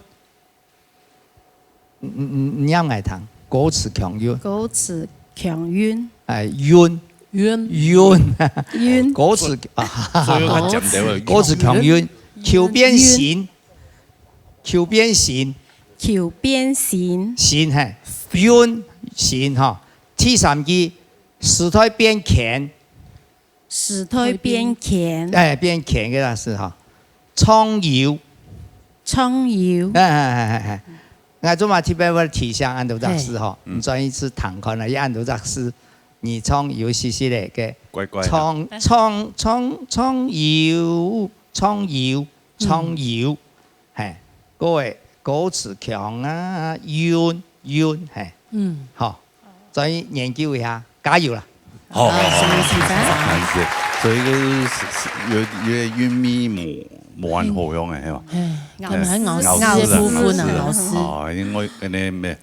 你，你，你，你唸𠊎聽，歌詞強韻。歌詞強韻。哎，韻。韻。韻。韻。歌詞，啊，所以佢講到了歌詞強韻，韻。口邊形，口邊形。口邊形。形，嘿，韻，形，吼。第三句， 時代變遷。時代變遷。哎，變遷个意思哈。唱有。唱有。哎，哎，哎，哎，哎。𠊎做麼特別會提醒恁多隻字吼，嘿。你轉一次聽看啊，這恁多隻字，你唱有息息仔个，乖乖啊。唱，唱，唱，唱有，唱有，唱有，嗯。嘿，各位，歌詞腔啊，韻，韻，嘿。嗯。好，所以研究一下，加油啦！ 好，好，好，好，好，好，好，所以就是，是，有，有點韻味無，無恁好用的，係吧？嘿，哎，咬字，咬字的部分啊，咬字啊，咬字。哦，因為可能沒，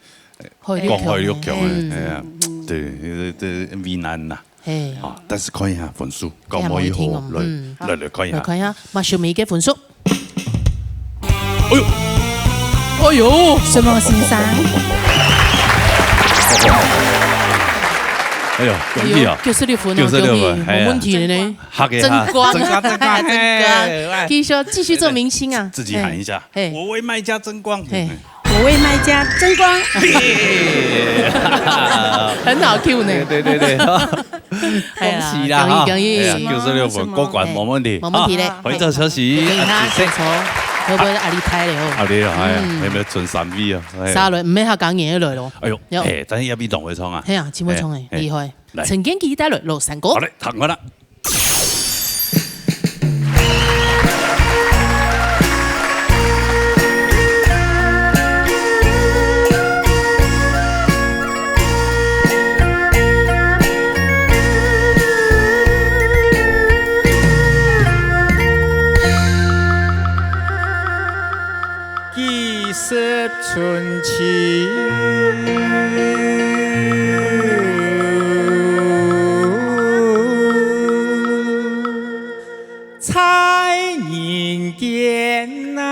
海陸腔的。講海陸腔的，嗯。哎呀，對，這，這為難啦。嘿。啊，但是看一下分數，講無以後，這還無一定哦，來，嗯。來，來看一下。來看一下，馬秀美个分數。 哎喲，哎喲，沈峰先生，哎喲，恭喜啊！哎喲，九十六分哦，九十六分，恭喜，哎呀。無問題了呢。好个，爭光，爭光，爭光，爭光，嘿，來。繼續，繼續做明星啊。自己喊一下，嘿。我為麥家爭光。嘿。我為麥家爭光。很好Q呢。對，對，對，對。 哎呀，恭喜啦，恭喜，哈。恭喜。哎呀，九十六分，過關，哎，無問題。無問題咧。好，回頭休息。恭喜他，啊，請坐。會不會壓力大咧？哦。壓力大，哎呀，嗯。有沒有存三位啊？哎。三位，毋免較講，也來咯。哎喲，有。哎，但是也比當會唱啊。嘿啊，真會唱欸，哎，哎，厲害。來。陳建騏帶來《老山歌》。好嘞，唱過了。 幾十春秋，在人間啊。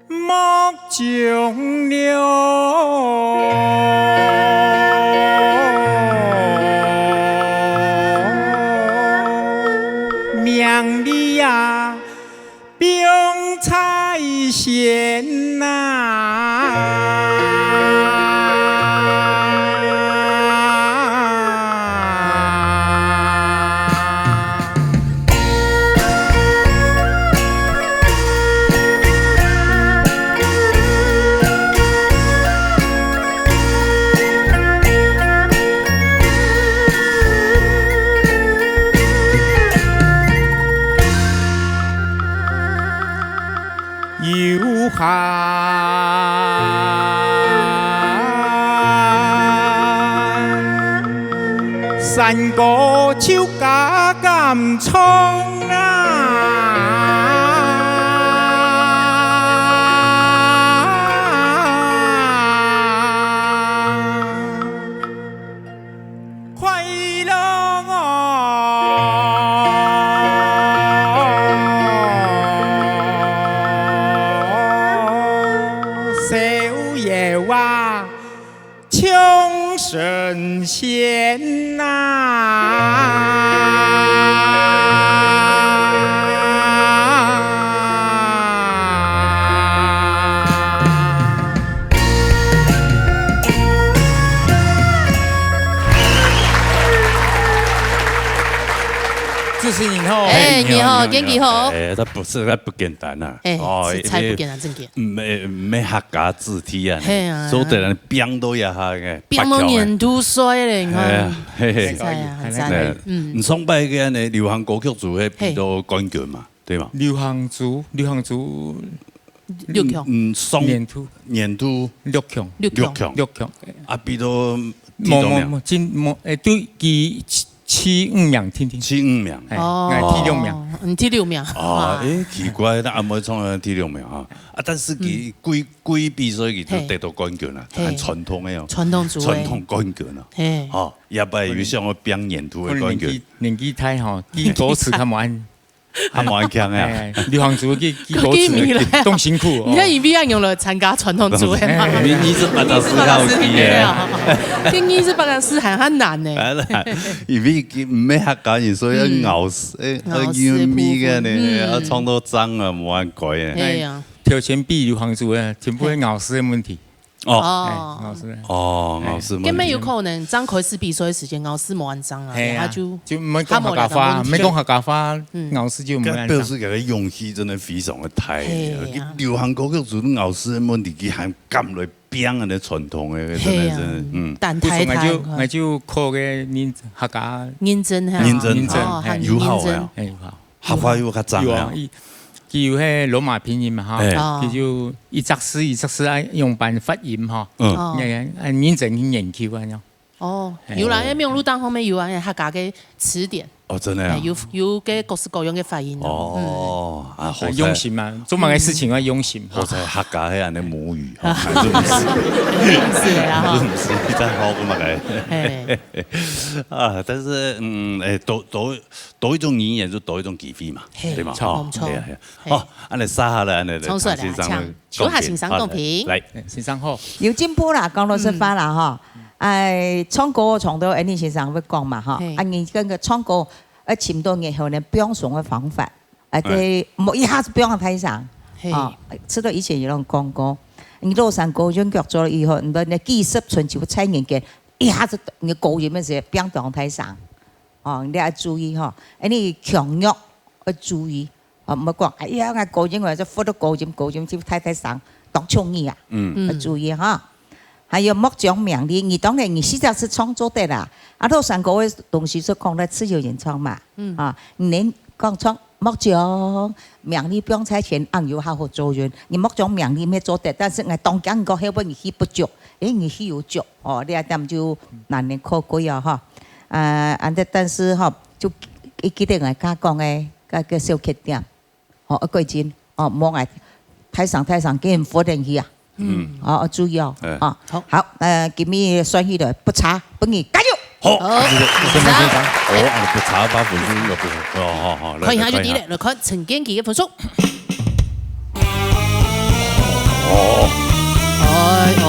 莫將了名利啊，放在先啊。 有閒，山歌就加減唱啊。 快樂哦，逍遙啊，像神仙呐。 主持人好。哎，你好，哎，你好，你好，天氣好。哎，他不是，他不簡單啊。哎，哦，實在不簡單，真的。嗯，沒，沒客家子弟啊，嘿啊。所以得人編到也哈，哎，編到八強哎。年度衰嘞，你看。哎呀，嘿嘿。實在啊，很讚。哎，嗯。你上擺个呢，流行歌曲組會比到冠軍嘛，對嗎？流行組，流行組，六強。嗯，嗯，上年度。年度六強。六强。六强。六强。啊，比到第六名。無，無，無，真，無，哎，對，佢 第五名，定定。第五名。哎，哦，哎，第六名。嗯，第六名。哦，哇。哎，奇怪，那阿妹創了第六名哈。啊，但是佢，嗯。規，規比賽佢就得到冠軍了，嘿。很傳統的哦。傳統組的。傳統冠軍了。嘿。哦，也不有想要表演度的冠軍。可能年紀，年紀大吼，記歌詞較慢。較慢強啊。哎，流行組記，記歌詞，記毋起來。當辛苦哦。你看，伊必要用來參加傳統組的嘛。哎，你，你是把它思考起來。 這二十八个字還很難呢。哎，因為佢毋係客家人，所以要咬字，嗯。哎，咬字的部分，要韻味个呢，嗯。要創作章啊，無恁改呢。哎呀。頭前比流行組的，全部係咬字的問題。哦。哦。哎，咬字。哦，哎。咬字問題。根本有可能正開始比賽个時間咬字無恁正啊，係啊，佢就，就毋會講客家話，佢無了解問題。毋會講客家話，嗯。咬字就毋會恁正。該表示佢个勇氣真的非常的大。係啊。流行歌曲就係咬字个問題，佢還敢來拚恁樣傳統个，真的，係啊，真的，嗯。膽大膽。故所𠊎就，𠊎就靠个認，客家認真哈。認真，認真，哦，哎。還有認真。有效个啊。哎，有效。 客話又較正啊。有啊，佢，佢有該羅馬拼音嘛，哈，哎。哦。佢就一隻字一隻字愛仰般發音，哈。嗯。哦。哎，哎，認真去研究啊，恁樣。哦，哎。有啦，該網路當中面有啊，客家个詞典。哦，真的啊。哎，有，有个各式各樣个發音哦。哦，嗯。啊，好彩。用心啊，做麼个事情愛用心，哈。好彩客家係恁樣母語，哈，係毋係？係啊，哈。係毋係？真好，咁啊，哎。啊，但是，嗯，哎，都，都 多一種語言就多一種機會嘛，係，對嘛？吼，無錯。係啊，係啊。係。好，恁樣接下來，恁樣來，請先生來講評。秋霞先生講評。好，來。哎，先生好。有進步啦，講老實話啦，嗯。吼。哎，唱歌唱到，哎，你先生會講嘛，吼。係。啊，你跟个唱歌，呃，尋到你後來放鬆个方法，啊，哎。這，莫一下子放大聲，係。哦，知道以前有人講過，你落山高音腳做了以後，你的，你的技術成就在人間，一下子你高音个時候放到大聲。 哦，你愛注意吼，哎，你強弱愛注意，哦，毋好講，哎呀，𠊎高音，𠊎就發到高音，高音就大大聲，當衝耳啊，嗯。愛注意哈。還有莫將名利，你當然你四隻字唱做得啦，啊，老山歌个東西係講來自由演唱嘛，嗯。啊，你能講唱莫將名利放在前，恁樣較好做人，你莫將名利乜做得，但是𠊎當驚你講後尾你氣不足，哎，你氣有足，哦，你這點就難能可貴哦，哈。啊，恁樣，但是吼，就記得𠊎家講个，該个小缺點，吼，愛改進，哦，莫愛大聲大聲，叫人發現去啊。嗯。哦，愛注意哦，哎。哦，好。好，呃，今日算起來不差，分你加油。好，好，謝謝，謝謝先生。好，哦，不差，八分數，哦，好，好，來，看一下就知了，來看一下。來看陳建奇个分數。 哦。哎喲。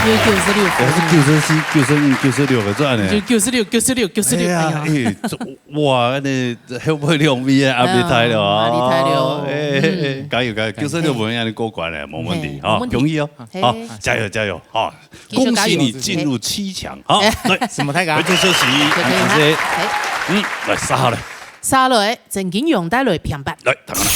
有九十六分。哦，係九十四、九十五、九十六个，做恁樣。就九十六、九十六、九十六，哎呀，哎呀。哎，這，哇，恁樣後尾兩位啊，壓力大了啊。嗯，壓力大了。哎，哎，哎，嗯。加油，加油，九十六分，恁樣過關了，無問題，嘿，哈，無問題。恭喜哦，嘿。好，加油，加油，好。 繼續加油。恭喜你進入七強，哈。哎。來，什麼大家？回去休息，可以哈。感謝。哎。嗯，來，接下來。接下來，鄭金陽帶來平白。來，聽下。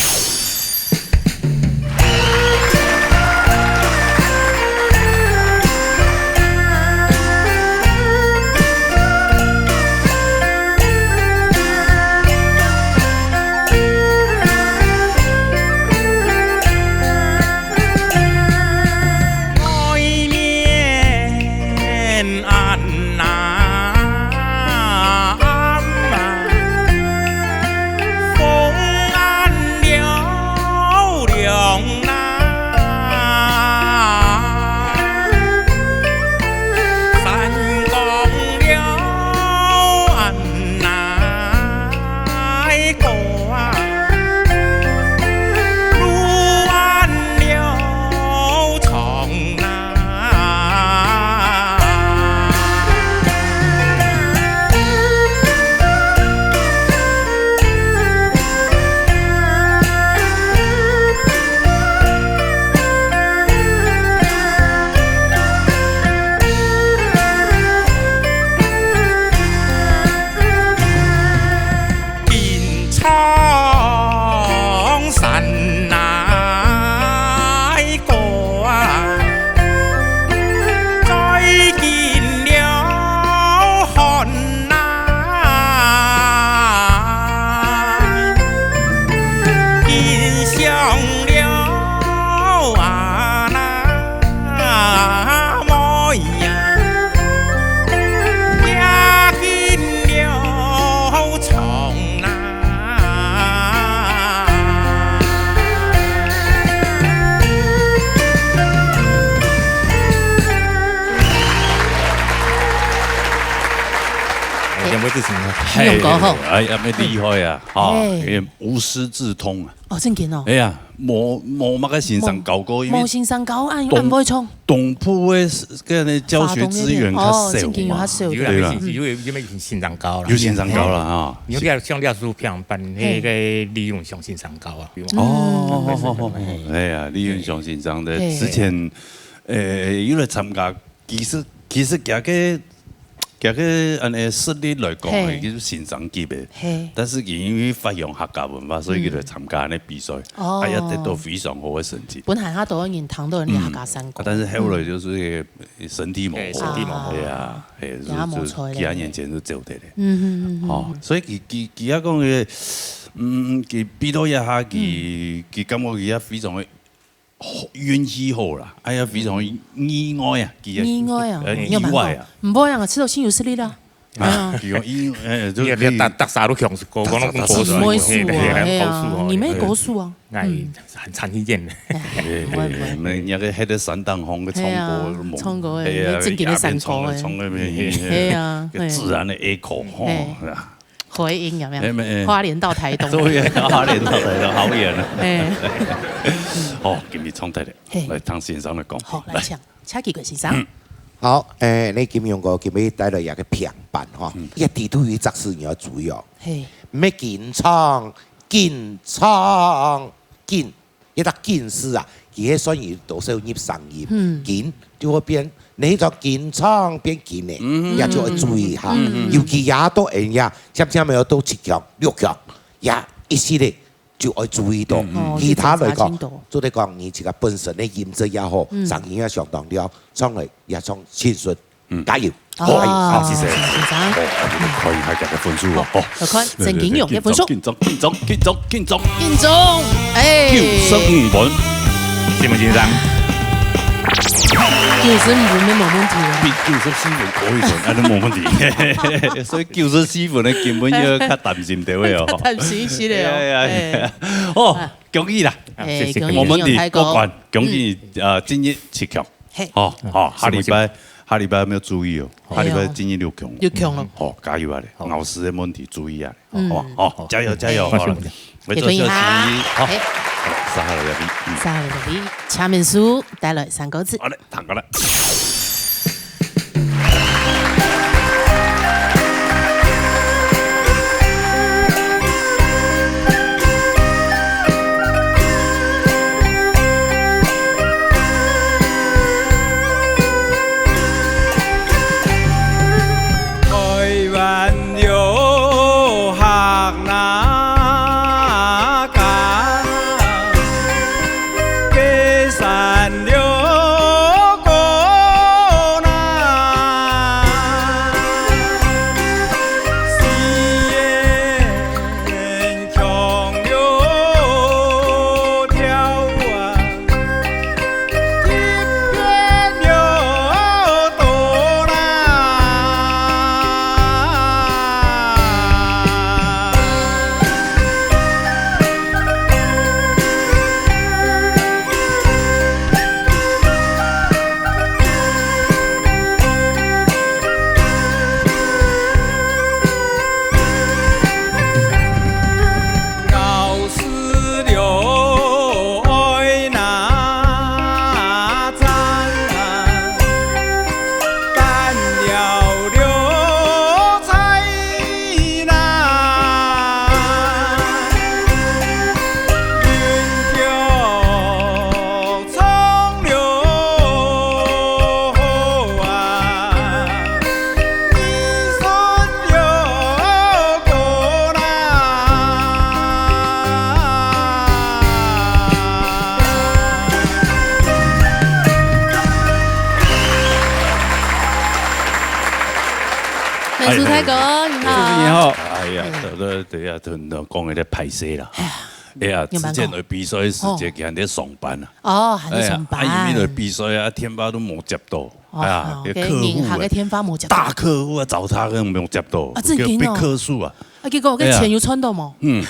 兩位主持人。嘿，用歌吼。哎，恁厲害啊，吼，嘿。也無師自通啊。哦，正經哦。哎呀，無，無麼个先生教過，因為無先生教，恁，恁會唱。東部个，个教學資源較少嘛。哦，正經有較少。對啦。有啦，有，有，有先生教啦。有先生教啦，哈。你看像這書評班，嘿。那個李永雄先生教啊。哦，嗯。哎呀，李永雄先生的，嘿。之前，呃，有來參加，其實，其實佢个 佢个恁呢實力來講，嘿。已經係先生級个。嘿。但是佢因為發揚客家文化，所以佢就參加恁呢比賽，哦。啊，也得到非常好个成績。本來佢都已經聽到恁呢客家山歌。嗯。啊，但是後來就是那個身體無好。嘿，身體無好。對啊，嘿，就，也無就幾下年前就走忒了。嗯，嗯，嗯，嗯。哦，所以佢，佢，佢也講个，嗯，佢比到這下，佢，嗯。佢感覺佢也非常个 運氣好啦，哎呀，非常意外啊，佢个，意外啊，呃，你有辦法。意外啊。毋會啊，知道先有實力啦。啊，佢講意，哎，就可以。你看，逐，逐儕都強勢，個個攏講高手，逐儕都強勢。毋會輸啊，嘿，嘿，嘿，哎呀，高手哦，你沒高手啊。哎，嗯。很常見的。哎，毋會，毋會。哎，哎，那個，那個山頂紅个唱歌，哎呀，唱歌的，哎呀，正經的山歌的。夜邊唱的，唱的，嘿，嘿。哎呀，个自然的echo，吼，嘿。是吧？ 回音有沒有？哎，沒，哎。花蓮到台東。對啊，花蓮到台東，好遠啊。哎。哦，今日唱得了，嘿。來聽先生來講。好，來，來。請，請幾位先生。嗯。好，哎，你金勇哥今日帶來一個評判吼，嗯。一定對於這字你要注意哦。嘿。毋係緊唱，緊唱，緊。 一隻緊字啊，佢係算於多少入聲音，嗯。緊就會變，你一種緊唱變緊个，嗯。也就愛注意下。嗯。尤其也到恁樣，漸漸要到七強、六強，也一息个就愛注意到。嗯。哦，其他來講，就檢查清楚。做得講你自家本身个音質也好，嗯。聲音也相當了，上來也唱輕鬆。 嗯。加油！哦，加油！好，謝謝。謝謝先生。好，我們看一下佢个分數哦。好，來看陳景勇个分數。緊張，緊張，緊張，緊張，緊張。緊張，哎。九十五分。新聞先生。九十五分無問題啊。比九十四分高一分，那就無問題。所以九十四分个根本要較擔心一點哦。較擔心一息个哦。哎呀，哎。哦，啊。恭喜啦。哎，謝謝。恭喜，無問題，金勇大哥。過關，恭喜，嗯。呃，進入七強。 嘿。哦，哦，下禮拜，下禮拜有沒有注意哦？哎喲。下禮拜進入六強。六強了。哦，加油啊咧！好。老師的問題注意啊咧！嗯。好不好？哦，加油，加油！好了，來做休息。好，哎。好，三號來賓，嗯。三號來賓，請問書帶來三個字。好嘞，彈過來。 台灣有客那家，雞山有哥那，四縣 強了跳啊，一片了多啦。美术大哥，你好。哎呀，哎呀，對，對，對，對，講有點歹勢啦。哎呀，哎呀，有辦法。之前有比賽个時節，哦。佢還在上班啊。 哦，還在上班。哎呀，啊，因為來比賽啊，電話都無接到。哦，哎呀，好，給客戶啊，給銀行的電話無接到。大客戶啊，找他都無接到，啊，真的哦。就被客訴啊。啊，結果該錢有賺到無？嗯。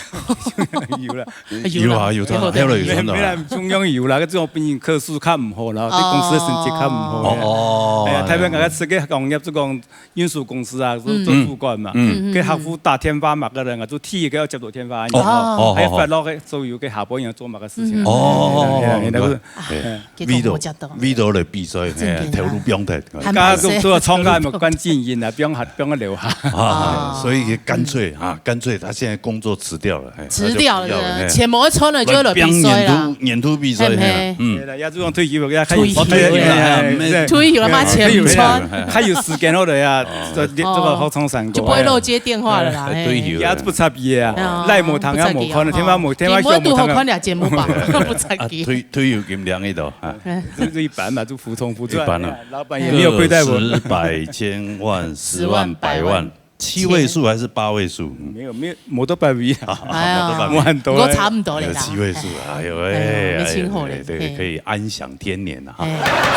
有啦。有啊，有賺到，後來有賺到。無啦，中央有啦，該種本身科數較毋好啦，對公司个成績較毋好。哦，哦。哎呀，特別𠊎个這个行業就講運輸公司啊，做，做主管嘛。嗯。該客戶打電話麼个人啊，就第一个愛接到電話。哦，哦，哦。還有發落个所有个下半夜做麼个事情。哦，哦，哦，哎呀，那个，哎。 結果無接到。為著，為著來比賽，真的啊。嘿，頭路放忒。還歹勢。該个做創業嘛，關經營啊，放下，放个留下。啊，所以乾脆啊，乾脆他現在工作辭掉了，嘿，辭掉了，他就不要了，嘿。錢無賺了，就來比賽啦。來比年度，年度比賽，嘿，嘿。嘿，嗯。對啦，也就講退休了，也開始退休了，嘿，嘿，嘿，退休了嘛，錢毋賺。退休了，還有時間好了呀，這，這个好唱山歌，就不會漏接電話了啦，嘿。退休了。也不插伊啊，哦，賴無通也無看，不插伊啊，電話無，電話響無通啊。你無拄好看這節目吧？不插伊。啊，退，退休金領去多少啊？ 就，就一般嘛，就普通普通。一般啊。老闆也沒有虧待我。个十百千萬十萬百萬，七位數還是八位數？嗯。沒有，沒有，沒到八位啊。哎呀，沒到八位。沒很多欸。不過差不多了啦。有七位數，哎呦喂，哎呦，你辛苦了，哎，對，嘿。可以安享天年了哈。哎。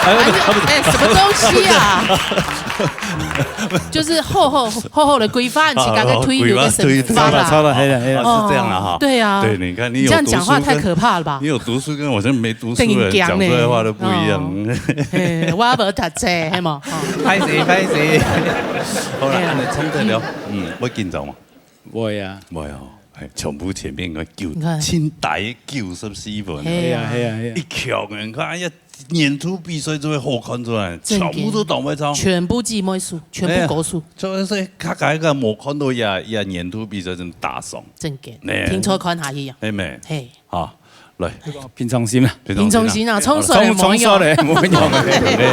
哎呦，哎，什麼東西啊？就是厚厚，厚厚的規範，是大概推有個什麼規範啦。啊，規範，規範。差不多，差不多，嘿啦，嘿啦。哦，是這樣了哈。對啊。對，你看，你有讀書跟，你這樣講話太可怕了吧？你有讀書跟我這沒讀書的人講出來的話都不一樣。哦。嘿，我無讀冊，係無？哦。歹勢，歹勢。好啦，嘿啦。恁樣衝得了，嗯，會緊張嗎？會啊。會哦，哎，全部前面个九，你看。清代九十四分。嘿啊。係啊，係啊，係啊。一強，你看，哎呀，年度比賽就會好看出來，真的。全部都當會唱。全部姊妹數，全部高數。哎呀，所以，所以，大家个無看到呀，呀，年度比賽真打爽。真的，哎。聽說看下去啊。係咩？嘿。 好，來。平常心啊。平常心啊，衝出來無用。衝，衝出來無用。哎，哎，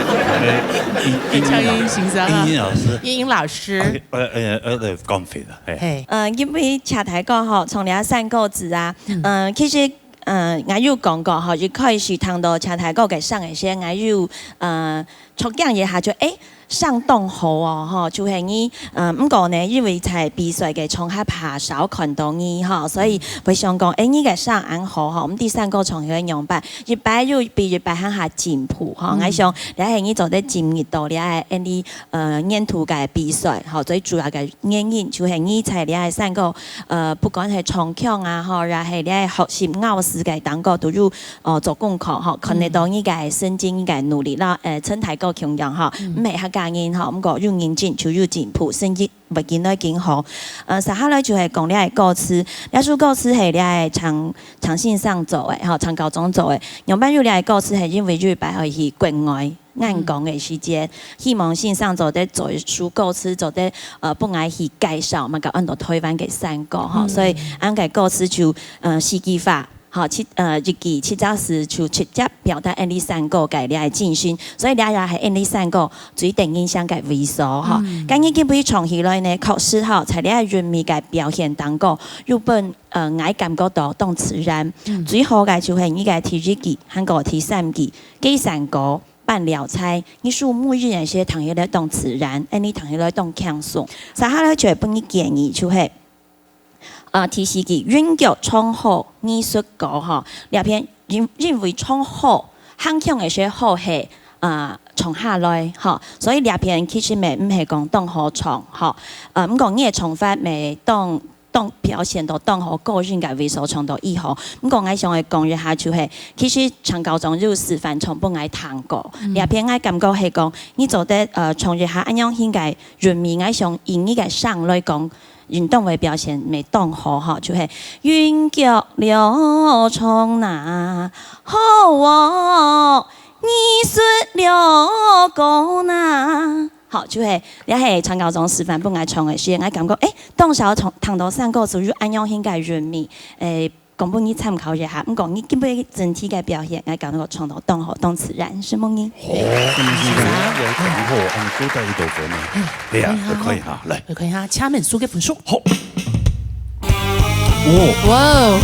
哎，哎，音，音，像音先生啊。音，音老師。音，音老師。哎，哎，哎，哎，哎，講話了，哎。嘿。呃，因為車太哥吼，從這山歌子啊，嗯。呃，其實，呃，𠊎有講過吼，一開始聽到車太哥个聲个時，𠊎有，呃， 著驚一下就，欸，聲當好哦，吼，就係你，呃，毋過呢，因為在比賽个場合較少看到你，吼，所以會想講，欸，你个聲恁好，吼，毋知山歌唱起來仰般，一擺又比一擺還較進步，吼。嗯。𠊎想，這係你做得進入到這个恁呢，呃，年度个比賽，吼，最主要个原因就係你在這个山歌，呃，不管係唱腔啊，吼，也係這个學習咬字个當中都有 哦，做功課吼，看得到你个成績、你个努力啦，呃，陳大哥共樣吼，嗯。毋係客家人吼，毋過有認真就有進步，成績會緊來緊好。呃，接下來就係講這个歌詞，這首歌詞係這个陳，陳先生做个吼，陳校長做个。仰般有這个歌詞係因為有一擺愛去國外演講个時節，嗯。希望先生做得做一首歌詞，做得，呃，分𠊎去介紹，嘛，佮恁多台灣个山歌吼，嗯。所以恁个歌詞就，呃，四句話。 吼，七，呃，一句七隻字就直接表達𠊎俚山歌个這个精神，所以這也係𠊎俚山歌最得人惜个位所，吼。嗯。今日今晡日唱起來呢，確實吼，在這个韻味个表現當中，又分，呃，𠊎感覺到當自然。嗯。最好个就係你个第一句，還過第三句，雞山歌、粄寮菜，你首尾音个時聽起來當自然，𠊎俚聽起來當輕鬆。接下來就係分你建議，就係 啊，第四句，韻腳唱好，藝術高，吼。這片因，因為唱好，喊腔个時好係，啊，唱下來，吼。所以這片其實乜毋係講當好唱，吼。呃，毋過你个唱法乜當，當表現到當好，個人个位所唱到以後。毋過𠊎想愛講一下，就係，其實陳校長有示範唱分𠊎聽過。嗯。這片𠊎感覺係講，你做得，呃，唱一下恁樣型个韻味，𠊎想以你个聲來講， 應當會表現乜當好吼，就係韻腳了唱哪，好哦，藝術了高哪。好，就係，這係陳校長示範分𠊎唱个時，𠊎感覺，欸，當少聽，聽到山歌就有恁樣型个韻味，欸，供分你參考一下。毋過你今晡日整體个表現，𠊎感覺唱到當好，當自然，承蒙你。 好，有講好，恁多得幾多分呢？哎呀，來看一下，來。來看一下車門數个分數。好。哦。哇哦。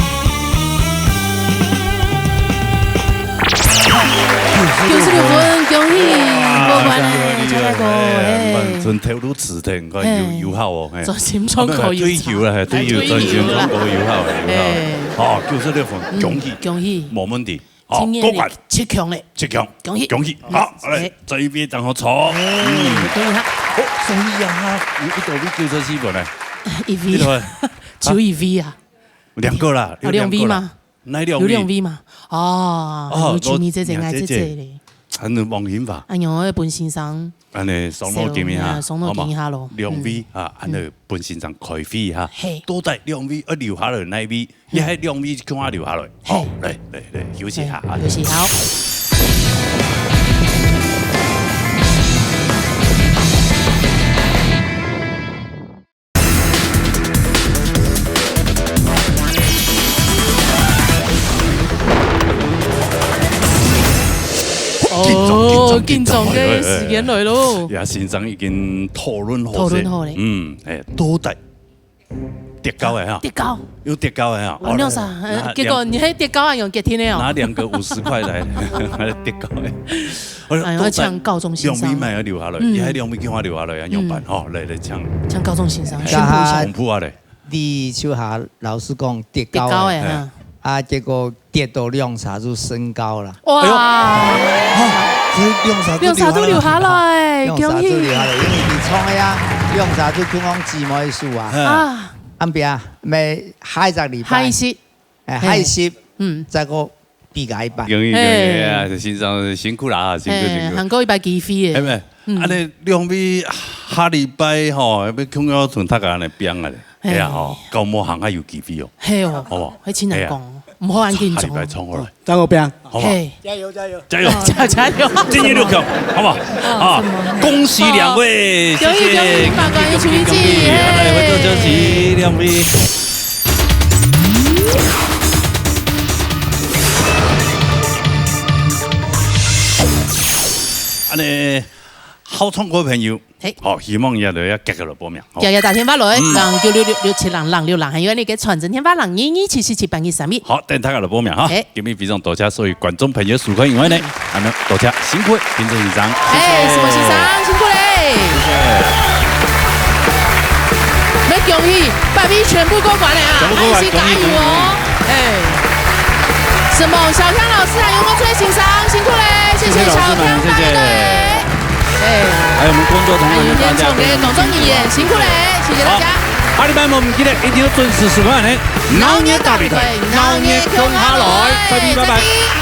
九十六分，恭喜，哇，過關了，恭喜，車大哥，哎，哎。滿分頭路指定，看有，哎。有效哦，哎。專心唱歌有效。啊，不，退休了，還退休，哎，退休了。專心唱歌有效，有效。哎。好，九十六分，嗯，恭喜，恭喜。無問題。 好，今年過關。七強了。七強。恭喜。恭喜。嗯，好，來，哎。這一邊正好坐。哎，嗯。恭喜他。好，所以啊，有幾多位九十四分呢？一位，一个，只有一位啊。兩个啦，哦，有兩个啦。兩位嘛。哪兩位？有兩位嘛。哦，哦，有趣味姐姐，我，𠊎姐姐咧。還有王興華。哎喲，分先生。恁呢，傷腦筋一下，傷腦筋一下咯。好嘛？兩位啊，恁呢分先生開會哈。嘿。到底兩位愛留下來哪一位？ 你還兩位共下留下來。好，嘿。來，來，來，休息一下啊。嘿，休息，好。緊張，緊張，緊張，哦，緊張个時間來咯。哎，哎，哎。呀，先生已經討論好勢。討論好咧。嗯，哎，到底 跌跤个哈。跌跤。有跌跤个哈。哦，你有啥？好，呃，那結果你還跌跤啊，有跌停的哦。拿兩个五十塊來，跌跤个。哎呀，都在搶高中先生。兩位嘛要留下來，嗯。你還兩位共下留下來，要怎麼辦？嗯。吼，來，來搶。搶高中先生，哎。宣布一下。公布啊咧。你就下老師講跌跤个。跌跤个，哎。嗯。啊，結果跌到兩儕就升高啦。哇！哎喲，哦，這兩儕都留下來。兩儕都留下來，兩儕都留下來，恭喜！因為你創个啊，兩儕就共講姊妹數啊。嗯。啊。 暗晡啊，愛下一隻禮拜。下一集。哎，下一集，嘿。嗯。再過比較一擺。恭喜，恭喜啊，嘿。先生辛苦啦，辛苦，嘿，辛苦。還過一擺機會耶。係咪？嗯。恁呢兩位下禮拜吼，愛共下同大家來拚啊咧。嘿。哎呀吼，搞無行還有機會哦。嘿哦，好不好？還真難講哦，哎呀。毋好恁緊張哦。下禮拜衝過來。 再過拚。好不好？嘿。加油，加油。加油。加，加油。進入六強，好不好？哦，啊，什麼？恭喜兩位，好。謝謝。恭喜，恭喜，恭喜，恭喜，恭喜，恭喜。嘿。來，回頭休息，兩位。恁呢，好唱歌个朋友， 嘿。好，希望也來，也遽遽來報名，吼。遽遽打電話來，嗯。零九六六六七零零六零，還有𠊎等个傳真電話零二二七四七八二三一。好，等大家來報名哈。嘿。今日非常多謝所有觀眾朋友收看以外呢，嗯。還有多謝辛苦，評審先生，謝謝。哎，什麼先生，辛苦咧。謝謝。愛恭喜八位全部過關了啊，全部過關，恭喜恭喜。哎。什麼小康老師還有沒有出來先生，辛苦咧，謝謝小康大隊。謝謝老師們，謝謝。 哎。還有我們工作同仁的大家，哎，有點重的工作人員，辛苦咧，謝謝大家。好，下禮拜我們記得一定要準時收看呢。鬧熱大比賽，鬧熱共下來，拜拜，拜拜。